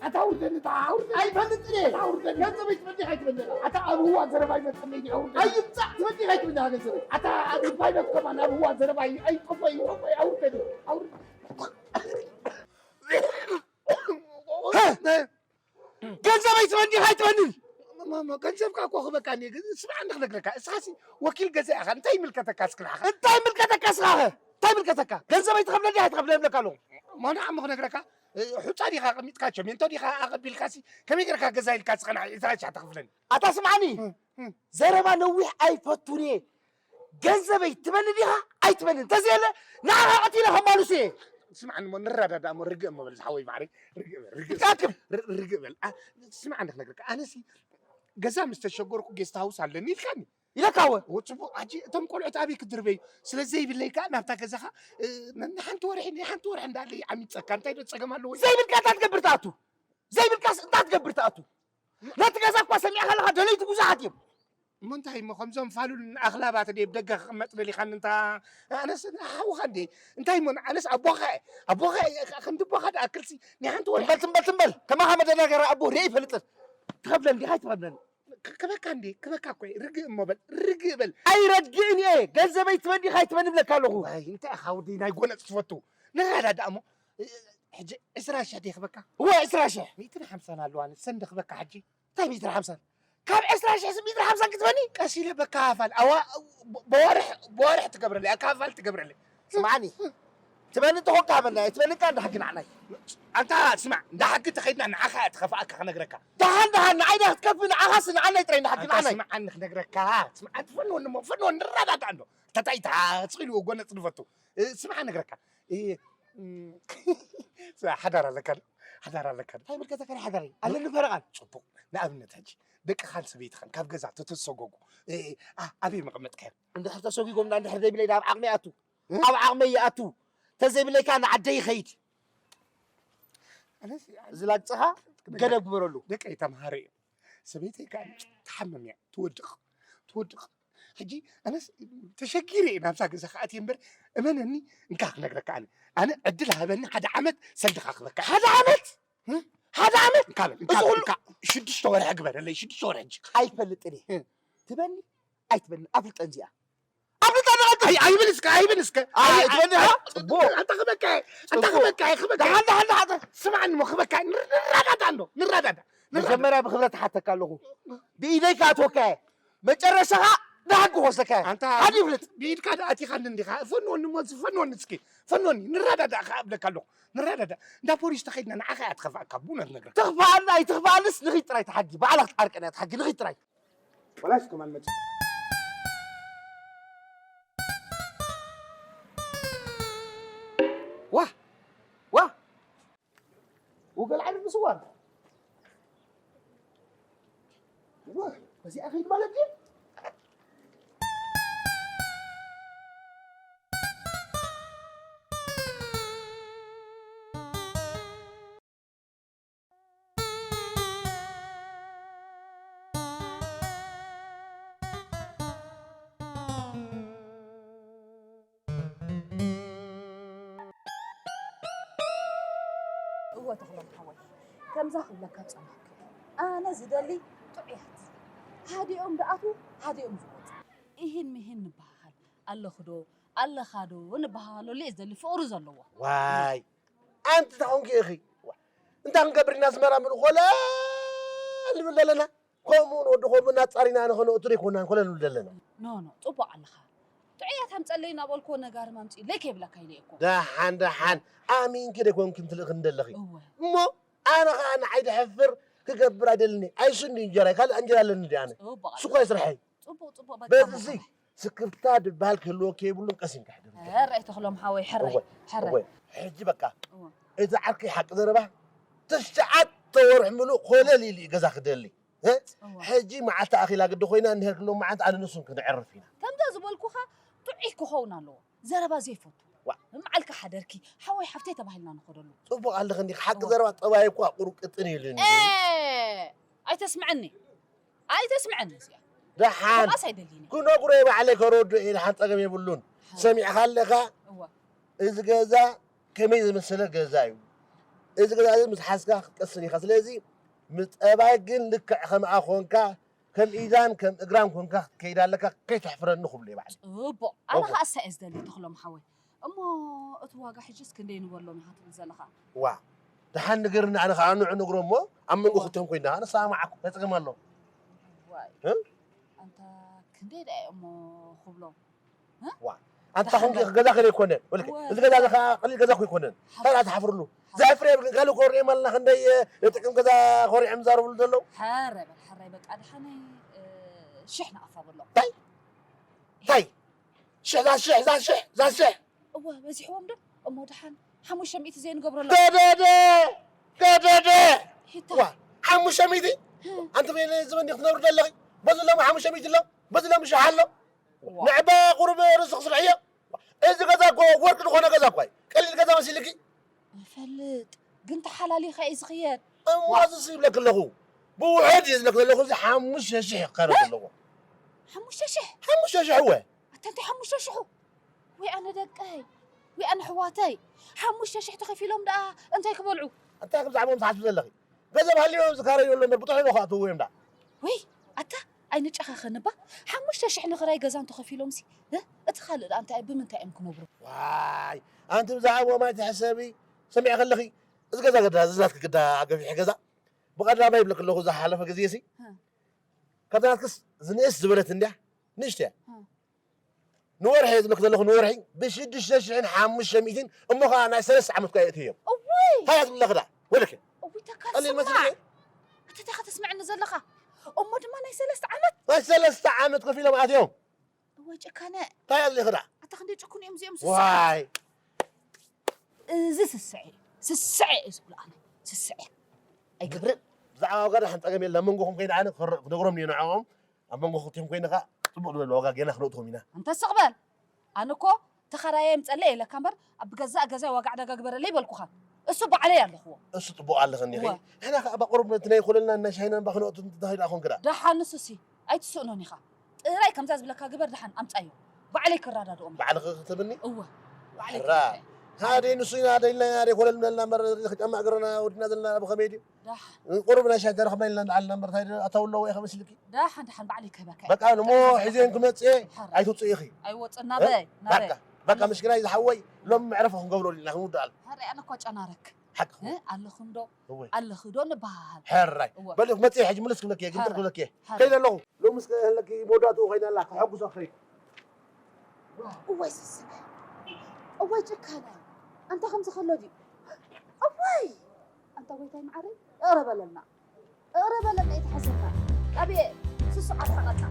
ኣታ ኣውርደኒ፣ ኣታ ኣውርደኒ። ኣይፈልጥን እየ። ኣታ ኣውርደኒ። ገንዘበይ ትመዲኻ ኣይትበለኒ። ኣታ ኣብ ህዋ ዘረባ ኣይመጸለይ፣ ኣውርደኒ። ኣይምጻእ ትመዲኻ ኣይትበለኒ። ኣታ ኣግባይ ከማን ኣብ እዋን ዘረባ ኣይጠፎ ይወቆ ኣውርደኒ ኣውርድ ገንዘበይ ትበኒ ዲኻ ኣይትበንን? ገንዘብካ እኮ ክበካ እኔ ግን ስማዕ እንደ ክነግረካ እስኻሲ ወኪል ገዛ ኢኻ እንታይ ይምልከተካ እስክልሓኻ እንታይ ይምልከተካ እስኻኸ እንታይ ይምልከተካ ገንዘበይ ትኸፍለኒ ኣይትኸፍለ ይብለካ ኣለኹ ሞና እሞ ክነግረካ ሑፃ ዲኻ ኣቐሚጥካ ቸሜንቶ ዲኻ ኣቐቢልካሲ ከመይ ገርካ ገዛ ኢልካ ዝኸና ኢትራቻ ተኽፍለኒ ኣታ ስማዕኒ ዘረባ ነዊሕ ኣይፈቱን እየ ገንዘበይ ትበኒ ዲኻ ኣይትበኒ እንተዘየለ ንዓኻ ቀቲለ ከማሉስ እየ ስማዕኒ እሞ ንረዳዳእ እሞ ርግእ እሞ በል ዝሓወይ ማዕረይ ርግእ በል ርግእ በል ርግእ በል ርግእ በል ኣ፣ ስማዕኒ ክነግረካ ኣነሲ ገዛ ምስ ተሸገርኩ ጌስት ሃውስ ኣለኒ ኢልካኒ ኢለካ ወ ወ- ጽቡቅ ሕጂ እቶም ቆልዑት ኣበይ ክድርበዩ ስለ ዘይብለይ ከዓ ናብታ ገዛኻ እ፣ ን- ንሓንቲ ወርሒ ንሓንቲ ወርሒ እንዳለይ ዓሚፀካ እንታይ ዶ ፀገም ኣለዎ ዘይብልካ እንታይ ትገብር ትኣቱ ዘይብልካስ እንታይ ትገብር ትኣቱ ነቲ ገዛ እኳ ሰሚዕካ ኣለካ ደለይቲ ብዙሓት እዮም እሞ እንታይ እሞ ከምዞም ፋሉል ኣኽላባት ደይ ብደገ ክቕመጥ ደሊኻኒ እንታ ኣነስ ሓውኻ እንደ እንታይ እሞ ኣነስ ኣቦኻ እየ ኣቦኻ እየ ከ- ከምቲ ኣቦኻ ድኣክልሲ ናይ ሓንቲ ወርሒ ትንበል ትንበል ትንበል ከማኻ መደናገሪ ኣቦ ርአ ይፈልጥን ትኸፍለኒ ዲኻ ኣይትኸፍለኒ ክበካ እንዴ ክበካ እኮ ርግእ እሞ በል ርግእ በል ኣይረግእን እየ ገንዘበይ ትበኒ ካ ይትበኒ ብለካ ኣለኹ ዋይ እንታይ ኢኻ ወደይ ናይ ጎነፅ ትፈቱ ንረዳዳእ እሞ ሕጂ ዕስራ ሽሕ ደይ ክበካ እወ ዕስራ ሽሕ ሚእትን ሓምሳን ኣለዋ ንሰን ደ ክበካ ሕጂ እንታይ ሚእትን ሓምሳን ካብ ዕስራ ሽሕ ሚእትን ሓምሳን ክትበኒ ቀስ ኢለ በካ ፋል ኣዋ በዋርሕ በዋርሕ ትገብረለይ ኣካፋል ትገብረለይ ስማዕኒ ትበኒ ተኾንካ ሃበና ትበኒ ካ እንዳ ሕጊ ንዓናይ ኣንታ ስማዕ እንዳ ሕጊ ተኸይድና ንዓኻ እያ ትኸፍኣካ ክነግረካ ደሓን ደሓን ንዓይ ዳ ክትከፍእ ንዓኻስ ንዓናይ ጥራይ እንዳ ሕጊ ኣንታ ንዓናይ ስማዕ ንክነግረካ ስማዕ ትፈንወኒ እሞ ፈንወኒ ንረዳዳእ እንዶ ተታይታ ስቕ ኢሉ ጎነፅ ንፈቱ ስማዕ ነግረካ ሓዳር ኣለካ ዶ ሓዳር ኣለካ ዶ እንታይ ምልከተካ ናይ ሓዳረይ ኣለኒ ፈረቓን ፅቡቕ ንኣብነት ሕጂ ደቅኻን ሰበይትኻን ካብ ገዛ ተተሰጎጉ ኣበይ መቐመጥካዮም እንድሕር ተሰጒጎምና እንድሕር ዘይብለይ ናብ ዓቕሚ ይኣቱ ኣብ ዓቕመይ ይኣቱ ተዘይብለይካ ንዓደይ ይኸይድ እዚ ላግፅኻ ገደብ ግበረሉ ደቀይ ተምሃረ እዮም ሰበይተይ ከዓ ትሓምም እያ ትወድቕ ትወድቕ ሕጂ ኣነስ ተሸጊረ እየ ናብዛ ገዛ ክኣትየ እምበር እመነኒ እንካ ክነግረካ ኣነ ኣነ ዕድል ሃበኒ ሓደ ዓመት ሰልድኻ ክበካ ሓደ ዓመት ሓደ ዓመት እንካ በል እንካ በል እንካ ሽዱሽተ ወርሒ ግበረለይ ሽዱሽተ ወርሒ ሕጂ ኣይፈልጥን እየ ትበኒ ኣይትበኒ ኣፍልጠን እዚኣ ኣፍልጠን ኣንተ ኣይብል እስከ ኣይብል እስከ ኣይትበኒ ጽቡቅ ኣንተ ክበካ ኣንተ ክበካ ክበካ ደሓን ደሓን ደሓን ስማዕኒ ሞ ክበካ ንረዳዳ እንዶ ንረዳዳ መጀመርያ ብክብረት ሓተካ ኣለኹ ብኢደይ ክኣትወካ እየ መጨረሻኻ ንሓቂ ክወስደካ እየ ኣንታ ሓዲ ይፍልጥ ብኢድካ ኣቲኻኒ እንዲኻ ፈንወኒ ሞ ፈንወኒ እስኪ ፈንወኒ ንረዳዳእ ከዓ እብለካ ኣለኹ ንረዳዳእ እንዳ ፖሊስ ተኸይድና ንዓኻ እያ ትኸፍኣካ ብእውነት ነግረካ ትኽፍኣልና ኣይትኽፍኣልስ ንኺድ ጥራይ ተሓጊ ባዕላ ክትዓርቀን እያ ተሓጊ ንኺድ ጥራይ ወላስ ከማን መጽ ዋ ዋ ወገል ዓሊ ምስዋር ዋ በዚኣ ኺድ ማለት ድዩ እወ ተኽሎም ሓወይ ከምዛ ክብለካ ዝጸናሕኩ ኣነ ዝደሊ ጥዑያት ሓዲኦም ዝኣትዉ ሓዲኦም ዝወፁ ኢሂን ምሂን ንበሃሃል ኣለኽዶ ኣለኻዶ ንበሃሃለሉ እየ ዝደሊ ፍቕሪ ዘለዎ ዋይ ኣንቲ እንታይ ኮንኪ ኢኺ እንታይ ክንገብር ኢና ኣስመራ ምልእ ኮለል ንብል ዘለና ከምኡ ንወዲ ከምኡ እናጻሪና ንኸነእቱ ዘይኮና ንኮለል ንብል ዘለና ኖ ኖ ጽቡቕ ኣለኻ ጥዑያት ኣምጸለይ እናበልክዎ ነጋሪ ማምጺእለይ ከይብለካ ኢለ እኮ ደሓን ደሓን ኣሚንኪ ደይኮንኪ እንትልእኽኒ ዘለኺ እወ እሞ ኣነ ኸዓ ንዓይ ደሕፍር ክገብር ኣይደልን እየ ኣይሽን ድዩ እንጀራይ ካልእ እንጀራ ኣለኒ ድየ ኣነ ጽቡቕ ኣለኻ ሱኳይ ስርሐይ ጽቡቕ ጽቡቕ በቃ በዚ እሞ ስክፍታ ድበሃል ክህልወኪ የብሉን ቀሲንካ ሕደር ሕራይ ተኽሎም ሓወይ ሕራይ እወ ሕራይ እወ ሕጂ በቃ እወ እቲ ዓርኪ ሓቂ ዘረባ ትሽዓተ ወርሒ ምሉእ ኮለል ኢሉ እዩ ገዛ ክደሊ እ እወ ሕጂ መዓልቲ ኣኺላ ግዲ ኮይና እንድሕር ክሎ መዓልቲ ኣነ ንሱን ክነዕርፍ ኢና ከምዛ ዝበልኩኻ ጥዑይ ክኸውን ኣለዎ ዘረባ ዘይፈቱ ዋ። መዓልካ ሓደርኪ ሓወይ ሓፍተይ ተባሂልና ንኸደሉ ጽቡቕ ኣለኺ እንዲኺ ሓቂ እወ ዘረባ ጠባይ እኳ ቁሩብ ቅጥን ኢሉኒ እ ኣይተስምዐኒ ኣይተስምዐኒ እዚኣ ደሓን ከማስ ኣይደልይን እየ ክነግሮ እየ ባዕለይ ከረድኦ እየ ደሓን ጸገም የብሉን ሰሚዕኻ ኣለኻ እወ እዚ ገዛ ከመይ ዝመሰለ ገዛ እዩ እዚ ገዛ እዚ ምስ ሓዝካ ክትቀስን ኢኻ ስለዚ ምስ ጠባይ ግን ልክዕ ከምኣ ኾንካ ከም ኢዳን ከም እግራን ኮንካ ክትከይድ ኣለካ፣ ከይተሕፍረኒ ክብሉ እየ ባዕለይ። ጽቡቕ። ኣነ እወ። ከኣ እሳ እየ ዝደሊ፣ ተኽሎም ሓወይ። እሞ እቲ ዋጋ ሕጅስ ክንደይ ንበሎም ኢኻ ትብል ዘለኻ? ዋ፣ ደሓን ንገርኒ፣ ኣነ ከኣ ንዑ ነግሮ እሞ ኣብ መንጎ ዋይ። ክልቲኦም ኮይና ንሰማማዓኩም፣ እንታይ ጸገም ኣሎ? ዋይ። እ? ኣንታ ክንደይ ደኣ እየ እሞ ክብሎም? እ? ዋ፣ ኣንታ ደሓን ክንዲ በል። ገዛ ከደ ኣይኮነ፣ ወልከ፣ እወ። እዚ ገዛ እዚ ከኣ ቀሊል ገዛ እኮ ኣይኮነን። ሓ-፣ እንታይ ደኣ ትሓፍርሉ? ሓ-፣ ዘሕፍር የብልካ፣ ካልእ ኮሪዕም ኣለና፣ ክንደይ፣ እ፣ ጥቅም ገዛ ኮሪዕም ዛረብሉ ዘለዉ። ሕራይ በል፣ ሕራይ በቃ፣ ደሓነይ፣ እ፣ ሽሕ ንኣፋ በሎ። እንታይ? እንታይ? ሽሕ፣ እዛ ሽሕ፣ እዛ ሽሕ፣ እዛ ሽሕ። እወ፣ በዚሕዎም ዶ? እሞ ደሓን ሓሙሽተ ሚእቲ ዘይንገብረሎም። ደደደ! ደደደ! ሂታ። ዋ፣ ሓሙሽተ ሚእቲ? ህ። ኣንቲ በይነ ዝመን ዲኽ ትነብሪ ዘለኺ? በዚ ሎሚ ሓሙሽተ ሚእቲ ኣሎ፣ በዚ ሎሚ ሽሕ ኣሎ። ዋ። ንዕባ ቁሩብ ርእሲ ክስርሕዮ። እዚ ገዛ እኮ ወርቂ ዝኾነ ገዛ እኮ እዩ። ቀሊል ገዛ መሲልኪ? እፈልጥ፣ ግን ተሓላሊኸ እዩ ዝኽየድ። እሞ ዋ። እዚ ይብለክ ኣለኹ። ብውሕድ እዩ ዝብለክ ዘለኹ፣ እዚ ሓሙሽተ ሽሕ እዩ ክካረ እ? ዘለዎ። ሓሙሽተ ሽሕ? ሓሙሽተ ሽሕ እወ። ኣታ እንታይ ሓሙሽተ ሽሑ? ወይ ኣነ ደቀይ፣ ወይ ኣነ ኣሕዋተይ፣ ሓሙሽተ ሽሕ ተኸፊሎም ደኣ እንታይ ክበልዑ? እንታይ ከም ዛዕባኦም ትሓስቢ ዘለኺ? ገንዘብ ሃልዮም ዝካረዩ ኣሎ እምበር ብጥዑይ ዶ ክኣትውዎ እዮም ደኣ? ወይ ኣታ ኣይንጨኻኸን እባ፣ ሓሙሽተ ሽሕ ንኽራይ ገዛ እንተኸፊሎምሲ፣ እ? እቲ ካልእ ደኣ እንታይ፣ ብምንታይ እዮም ክነብሩ? ዋይ፣ ኣንቲ ብዛዕባኦም ኣይትሕሰቢ። ሰሚዐ ከለኺ፣ እዚ ገዛ ግዳ፣ እዚ ናትኪ ግዳ ገፊሕ ገዛ። ብቐዳማይ ይብለኪ ኣለኹ፣ ዝሓለፈ ግዜሲ፣ እ። ካብታ ናትክስ ዝንእስ ዝበለት እንድያ፣ ንእሽቶ እያ። እ። ንወርሒ እየ ዝብለኪ ዘለኹ፣ ንወርሒ ብሽዱሽተ ሽሕን ሓሙሽተ ሚእትን፣ እሞ ኸዓ ናይ ሰለስተ ዓመት እኳ የእትዮም። እውይ! እንታይ እያ ትብለኺ ደኣ? ወለከ? እውይ፣ ተካል ቀሊል ስማዕ። መሲልኪ? ኣታ እንታይ ኢኻ ተስምዐኒ ዘለኻ? እሞ ድማ ናይ ሰለስተ ዓመት? ናይ ሰለስተ ዓመት ከፊሎም ኣትዮም። እወ፣ ጭካነ። እንታይ እያ ትብለኺ ደኣ? ኣታ ክንደይ ጭኩን እዮም እዚኦም ስስዐ። ዋይ! እዚ ስስዐ እዩ። ስስዐ እዩ ዝብሎ ኣነ። ስስዐ። ኣይገብርን። ብዛዕባ ዋጋ ደሓን ጸገም የለን። ኣብ መንጎኹም ከይደ ኣነ ክር-፣ ክነግሮም እየ ንዕኦም። ኣብ መንጎ ክልቲኦም ኮይነ ኸኣ ጽቡቕ ዝበለ ዋጋ ጌና ክነእትዎም ኢና። ኣንተ ስቕ በል። ኣነ እኮ ተኸራያይ ምጸለይ የለካ እምበር፣ ኣብ ገዛእ ገዛይ ዋጋ ዕዳጋ ግበረለይ በልኩኻ። እሱ ባዕለይ ኣለኽዎ። እሱ ጽቡቕ ኣለኺ እንዲኺ። እወ። ንሕና ኸኣ እባ ቁሩብ ነቲ ናይ ኮለልናን ናይ ሻሂናን እባ ክነእቱ እንተተኻኢሉ ኣኾንኪ ደኣ። ደሓን ንሱሲ ኣይትስእኖን ኢኻ። ጥራይ ከምዛ ዝብለካ ግበር፣ ደሓን ኣምጻዮ። ባዕለይ ክረዳድኦም እየ። ባዕልኺ ክትብኒ? እወ። ባዕለይ ሕራ። ክረዳድኦም። ሃደይ ንሱ ኢና ደሊና ኢና ደይ ኮለል ምለልና እምበር፣ ጫማ እግርና ወዲና ዘለና ብኸመይ ድዩ? ዳሕ። ቁሩብ ናይ ሻይ ተረኽበ ኢልና ንዓልና እምበር፣ እንታይ ኣታዊ ኣለዎ ኢኻ መሲልኪ? ደሓን፣ ደሓን፣ ባዕለይ ክህበካ እየ። በቃ፣ እሞ ሒዘን ክመጽእ እየ፣ ሓራ። ኣይትውጽእ ኢኺ። ኣይወጽእ፣ እ? ናበይ? ናበይ? በቃ፣ በቃ፣ ምሽ ኪራይ ዝሓወይ፣ ሎሚ መዕረፊ ክንገብሮ ኢልና፣ ክንውድኣሉ። ሓራ፣ ኣነ እኳ ጨናረክ። ሓቂ እ? ኣለኹም ዶ? እወ። ኣለኺ ዶ ንበሃል? ሕራይ። እወ። በል፣ መጽእ ሕጂ ምልስ ክብለኪ እየ፣ ግምጥል ሕራይ። ክብለኪ እየ። ሕራይ። ከይደ ኣለኹ። ሎምስ ከ-፣ ከለኪ መወዳእትኡ ኮይና ኣላ፣ ክሐጉሶ ክኸይድ። እዋይ ስስዐ። እዋይ ጭካነ። ኣንታ ከምዚ ከሎ ድዩ? እዋይ! ኣንታ ጎይታይ መዓረይ፣ እቕረ በለልና። እቕረ በለልና፣ ይትሓዘና። ኣቤ፣ ስሱዕ ኣርሕቐልና።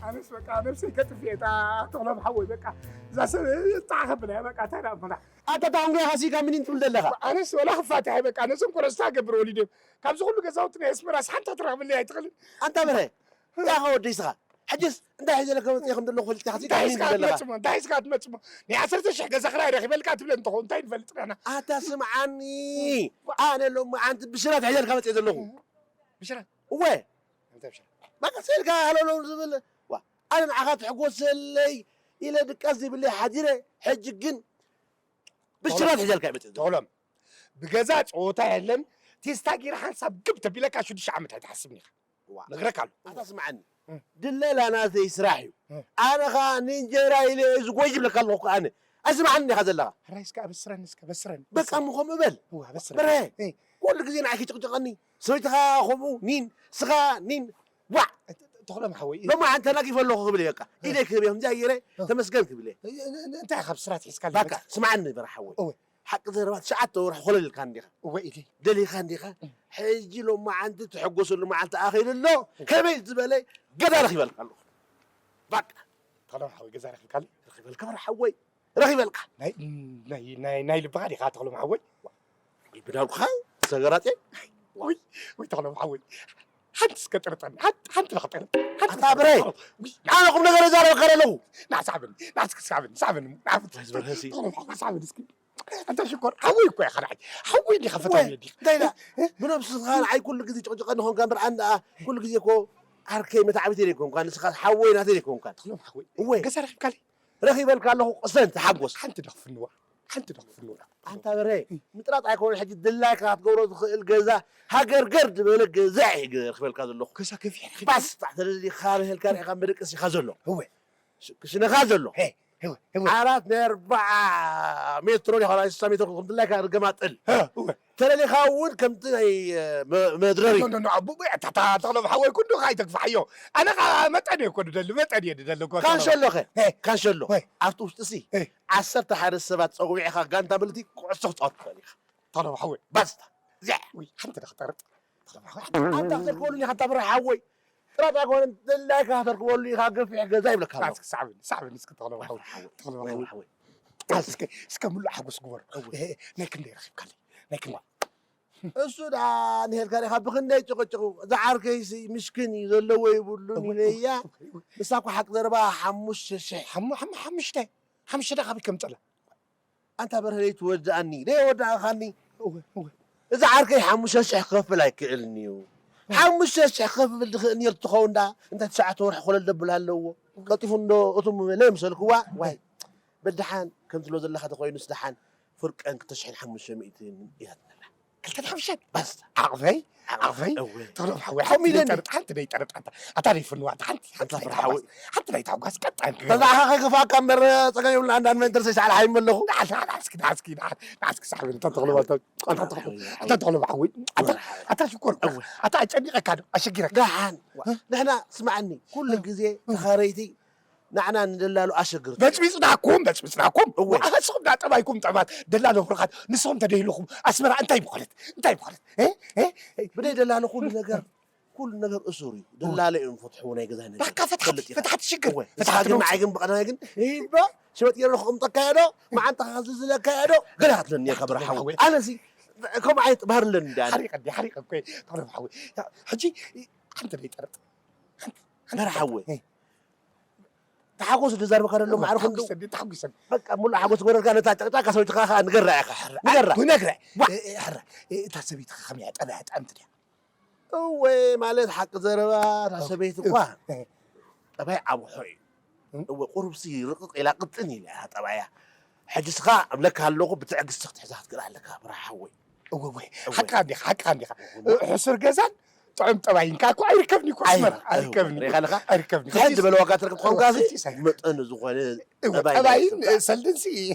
ኣነስ በቃ ነብሰይ ከጥፍኤ፣ እታ ተኽሎም ሓወይ፣ በቃ እዛ ሰብ እጣዓ ከብላ እያ፣ በቃ እንታይ ደኣ ምኾና? ኣታ፣ እታ ኾንጎ ኢኻ ሲካ ምኒን ትብል ዘለኻ? ኣነስ ወላ ክፋትሕ እየ፣ በቃ ነዞም ቆረስታ ገብር ወሊዶም። ካብዚ ኩሉ ገዛውቲ ናይ ኣስመራስ ሓንቲ ክትረኽብለይ ኣይትኽእልን? ኣንታ በርሀ፣ እንታይ ኢኻ ወደይ ስኻ? ሕጅስ እንታይ ሒዘ ለካ መፅእ ከም ዘለኹ ፈልጥካ፣ እንታይ ሒዝካ ትመፅእ እሞ? እንታይ ሒዝካ ትመፅእ እሞ? ናይ ዓሰርተ ሽሕ ገዛ ክራይ ረኺበልካ ትብለ እንተኾ፣ እንታይ ንፈልጥ ንሕና? ኣታ ስምዓኒ፣ ኣነ ሎሚ ዓንቲ ብሽራት ሒዘልካ መፅእ ዘለኹ። ብሽራት? እወ። እንታይ ብሽራት? በቃ ስልካ ሃለውለው ዝብል፣ ዋ፣ ኣነ ንዓኻ ትሕጎሰለይ ኢለ ድቃስ ዘይብለይ ሓዲረ፣ ሕጂ ግን ብሽራት ሒዘልካ መፅእ ዘለኹ። ተኽሎም፣ ብገዛ ፀወታ የለን፣ ቴስታ ጌራ ሓንሳብ ግብ ተቢለካ ሽዱሽተ ዓመት ኣይትሓስብን ኢኻ። ዋ። ነግረካ ኣለኹ። ኣታ ስምዓኒ። እም። ድለላ ናተይ ስራሕ እዩ። እም። ኣነ ኸኣ ንእንጀራ ኢለ እየ ዝጎይ ይብለካ ኣለኹ እኮ ኣነ። ኣይስምዓኒ ኢኻ ዘለኻ። ሕራይ እስከ ኣበስረኒ እስከ፣ በስረኒ፣ በቃ በስረኒ። እሞ ከምኡ በል። እዋ፣ በስረኒ። በርሀ። እይ። ኩሉ ግዜ ንዓይ ከይጭቕጭቐኒ። ሰበይትኻ ከምኡ ኒን፣ ስኻ ኒን። ዋዕ! ተ-፣ ተ-፣ ተኽሎም ሓወይ፣ እይ። ሎሚ ዓንተ ናጊፈ ኣለኹ ክብል እየ በቃ። እይ። ኢደይ ክህብ እየ፣ ከምዚ ኣየረ እይ። ተመስገን ክብል እየ። እይ፣ ን-፣ ን-፣ እንታይ ካብ ስራት ሒዝካ በቃ፣ ኣለካ? ስምዓኒ በርሀ ሓወይ። እወ። ሓቂ ዘረባ ትሽዓተ ወርሒ ኮለል ኢልካ እንዲኻ። እወ ኢለይ። ደሊኻ እንዲኻ። እም። ሕጂ ሎመዓንቲ ትሕጎሰሉ መዓልቲ ኣኺሉ ኣሎ። እም። ከመይ ዝበለ ገዛ ረኺበልካ ኣለኹ። ባቃ። ተኽሎም ሓወይ፣ ገዛ ረኺብካለይ? ረኺበልካ በርሀ ሓወይ። ረኺበልካ። ናይ፣ ናይ፣ ናይ፣ ናይ ልብኻ ዲኻ ተኽሎም ሓወይ? ወይ ብዳልኩኻ ሰገራጤ? ወይ፣ ወይ ተኽሎም ሓወይ። ሓንቲ እስከ ጥርጠኒ። ሓንቲ፣ ሓንቲ ንኽጠርጥ። ሓንቲ ኣታ ብረ፣ ንኽጠርጥ። ውይ፣ ኣነ ቁም ነገር እዛረበካ ዘለኹ። ና ሳዕብኒ፣ ና እስኪ ሳዕብኒ፣ ሳዕብኒ፣ ና ፍትሒ። ዝበርሀሲ። ተኽሎም ሓወይ፣ ሳዕብኒ እስኪ። ኣንታ ሽኮር፣ ሓወይ እኮ ኢኻ ንዓይ። ሓወይ እንዲኻ ፈታዊ ወይ፣ ኣዲኻ። እንታይ ኢላ? እ? ብነብስኻ ንዓይ ኩሉ ግዜ ጭቕጭቐኒ ኾንካ እምበር፣ ኣነ ደኣ ኩሉ ግዜ እኮ ዓርከይ መታዕቢተይ ዘይኮንካ፣ ንስኻ ሓወይ ናተይ ዘይኮንካ። ተኽሎም ሓወይ፣ እወ። ገዛ ረኺብካለይ? ረኺበልካ ኣለኹ፣ ቅሰን፣ ተሓጎስ። ሓንቲ ዶ ክፍንዋ? ሓንቲ ዶ ክፍንውላ? ኣንታ በርሀ፣ ምጥራጥ ኣይኮነን። ሕጂ ድላይካ ክትገብሮ ዝኽእል ገዛ፣ ሃገርገር ዝበለ ገዛ እየ ክበልካ ዘለኹ። ገዛ ገፊሕ ርኺብ። ባስታ ተደሊኻ ብህልካ ርኢኻ መደቀስ ኢኻ ዘሎ። እወ። ሽ-፣ ክሽነኻ ዘሎ። ሄ፣ እወ፣ እወ። ዓራት ናይ ኣርባዓ ሜትሮ ዲኻ፣ ናይ ስሳ ሜትሮ ከም ድላይካ ርገማጥል። እ፣ እወ። ተደሊኻ እውን ከምቲ ናይ፣ እ፣ መ-፣ መድረሪ። ኖ፣ ኖ፣ ኖ፣ ኣቡኡ፣ ኣታ፣ ኣታ፣ ተኽሎም ሓወይ፣ ኩሉ ከኣ ኣይተግፋሕዮ። ኣነ ከኣ መጠን እየ እኮ ድደሊ፣ መጠን እየ ድደሊ እኮ። ካንሸሎ ኸ? ሄ። ካንሸሎ። ወይ። ኣብቲ ውሽጢ ሲ፣ ሄ። ዓሰርተ ሓደ ሰባት ጸዊዕኻ ጋንታ ምልቲ ኩዕሶ ክትጻወት ትኽእል ኢኻ። ተኽሎም ሓወይ። ባስታ። ዚዕ። ውይ፣ ሓንቲ ዶ ክጠርጥ? ተኽሎም ሓወይ። ኣንታ ክተርክበሉኒ ኢኻ፣ ኣንታ ብርሃ ሓወይ። ጥራጥ ኣይኮነን፣ ደላይካ ከተርክበሉ ኢኻ፣ ገፊሕ ገዛ ይብለካ ኣለኹ። እስኪ ሳዕብኒ፣ ሳዕብኒ እስኪ ተኽሎም ሓወይ። ሓወይ። ተኽሎም ሓወይ። ሓወይ። እስኪ፣ እስኪ ምሉእ ሓጎስ ግበሩ። እወ። እ፣ ናይ ክንደይ ረኺብካለይ? ናይ ክንደይ? እሱ ደኣ ንሄልካ ዲኻ ብኽንደይ ጭቕጭቑ? ዝዓርከይሲ ምሽክን እዩ፣ ዘለዎ የብሉን እወ፣ ኢለያ። እወ፣ እወ። ንሳ እኮ ሓቂ ዘረባ ሓሙሽተ ሽሕ። ሓሙ-፣ ሓሙ-፣ ሓሙሽተ? ሓሙሽተ ደኣ ካበይ ከምጸላ? ኣንታ በርሀ፣ ለይትወድኣኒ፣ ለይወዳእኻኒ። እወ፣ እወ። እዚ ዓርከይ ሓሙሽተ ሽሕ ክኸፍል ኣይክእልን እዩ። እወ። ሓሙሽተ ሽሕ ክኸፍል ዝኽእል ነይሩ ትኸውን ደኣ፣ እንታይ ትሽዓተ ወርሒ ኮለል ደብል ኣለዎ። እወ። ቀልጢፉ እንዶ እቱም ለየምሰልክዋ፣ ዋይ፣ በደሓን ከም ትብሎ ዘለኻ ተኾይኑስ ደሓን ፍርቀን ክልተ ሽሕን ሓሙሽተ ሚእትን ኢላትና ኣላ። ክልተን ሓሙሽተን? ባስታ። ዓቕፈይ፣ ዓቕፈይ። እወ። ተኽሎም ሓወይ፣ ከምኡ ሓንቲ ኢለኒ። ደይጠርጥ፣ ሓንቲ ደይጠርጥ፣ ኣታ፣ ኣታ ደይፍንዋ፣ ኣታ ሓንቲ፣ ሓንቲ ኣንታ ፍርሓዊ። ደይታሕጓስ፣ ሓንቲ ደይታሕጓስ፣ ቀጣን ክገብር። ተዛኻ ከይከፋእካ እምበር፣ ጸገም የብሉን፣ ኣንዳን መን ተርሰይ ሰዓል ሓይመለኹ። ደሓን፣ ደሓን፣ እስኪ፣ ደሓን፣ እስኪ፣ ደሓን፣ ደሓን፣ እስኪ ሳዕብኒ፣ ኣታ ተኽሎም፣ ኣታ፣ ኣታ ተኽሎም፣ ኣታ ተኽሎም ሓወይ፣ ኣታ፣ ኣታ ሽኮር፣ እወ። ኣታ ኣጨኒቐካ ዶ፣ ኣሸጊረካ? ደሓን፣ ዋ፣ እ? ንሕና ስማዕኒ፣ ኩሉ እ? ግዜ እ? ተኻረይቲ ንዓና ንደላሉ ኣሸግር። በጽቢጽናኩም፣ በጽቢጽናኩም። እወ። ዋ፣ ንስኹም ዳ ጠባይኩም ጥዑማት ደላሎ ፍርኻት። ንስኹም ተደይልኹም ኣስመራ እንታይ ምኾነት? እንታይ ምኾነት? እ? እ? ብደይ ደላሎ ኩሉ ነገር፣ ኩሉ ነገር እሱር እዩ። እወ። ደላሎ እዮም ፈትሕዎ ናይ ገዛ ነገር። ባካ ፈታሕቲ፣ ፈልጥ ኢኻ። ፈታሕቲ ሽግር። እወ። ፈታሕቲ ንስኻ ግን ንውጽ። ንዓይ ግን ብቐዳማይ ግን፣ እባ፣ ሸበጥ ገይረ ክቕምጠካ እየ ዶ? መዓንጣኻ ዝዝለካ እየ ዶ? ገለ ክትለኒ እየ ካብ ሓወይ። ሓወይ። ኣነሲ፣ ከምኡ ዓይነት ባህሪ ኣለኒ እንዲ ኣነ። ሓሪቐ እንዲ፣ ሓሪቐ እኮ እየ። ተኽሎም ሓወይ። ያ፣ ሕጂ፣ ሓንቲ ደይጠርጥ። ሓንቲ፣ ሓንቲ በርሃ ሓወይ። እ። ተሓጎስ ዝዛረበካ ዘሎ ማዕረ ክንዱ። ተሓጉሰ፣ ተሓጉሰ። በቃ፣ ሙሉእ ሓጎስ ጎረርካ ነታ ጨቅጫካ ሰበይትኻ ከኣ ንገራ ኢኻ። ሕረ፣ ንገራ። ኣይ፣ ክነግረ። ዋ። እ፣ እ፣ ሕረ፣ እ፣ እታ ሰበይትኻ ከመይ እያ? ጠባያ ጥዕምቲ ድያ? እወ፣ ማለት ሓቂ ዘረባ፣ እታ ሰበይቲ እኳ እ፣ እ። ጠባይ ዓብሖ እዩ። እ? እወ፣ ቁሩብሲ ርቕቕ ኢላ ቅጥን ኢላ እያ ጠባያ። ሕጂ ስኻ እብለካ ኣለኹ፣ ብትዕግስቲ ክትሕዛ ክትክእል ኣለካ፣ ብርሃ ሓወይ። እወ፣ እወ። እወ። ሓቅኻ እንዲኻ፣ ሓቅኻ እንዲኻ። እወ። እ፣ ሕሱር ገዛን ጥዑም ጠባይን ከኣ እኮ ኣይርከብን እኮ፣ ኣይ፣ ኣስመራ። ኣይ፣ ኣይርከብን እኮ። ርኢኻ ኣለኻ? ኣይርከብን። ክሕድ ዝበለ ዋጋ ትረክብ ትኾንካ፣ እወ፣ እዚ ሕጂ ሳይ- መጠኑ ዝኾነ እወ፣ ጠባይ ጠባይን፣ ናይትካ። ሰልድንሲ፣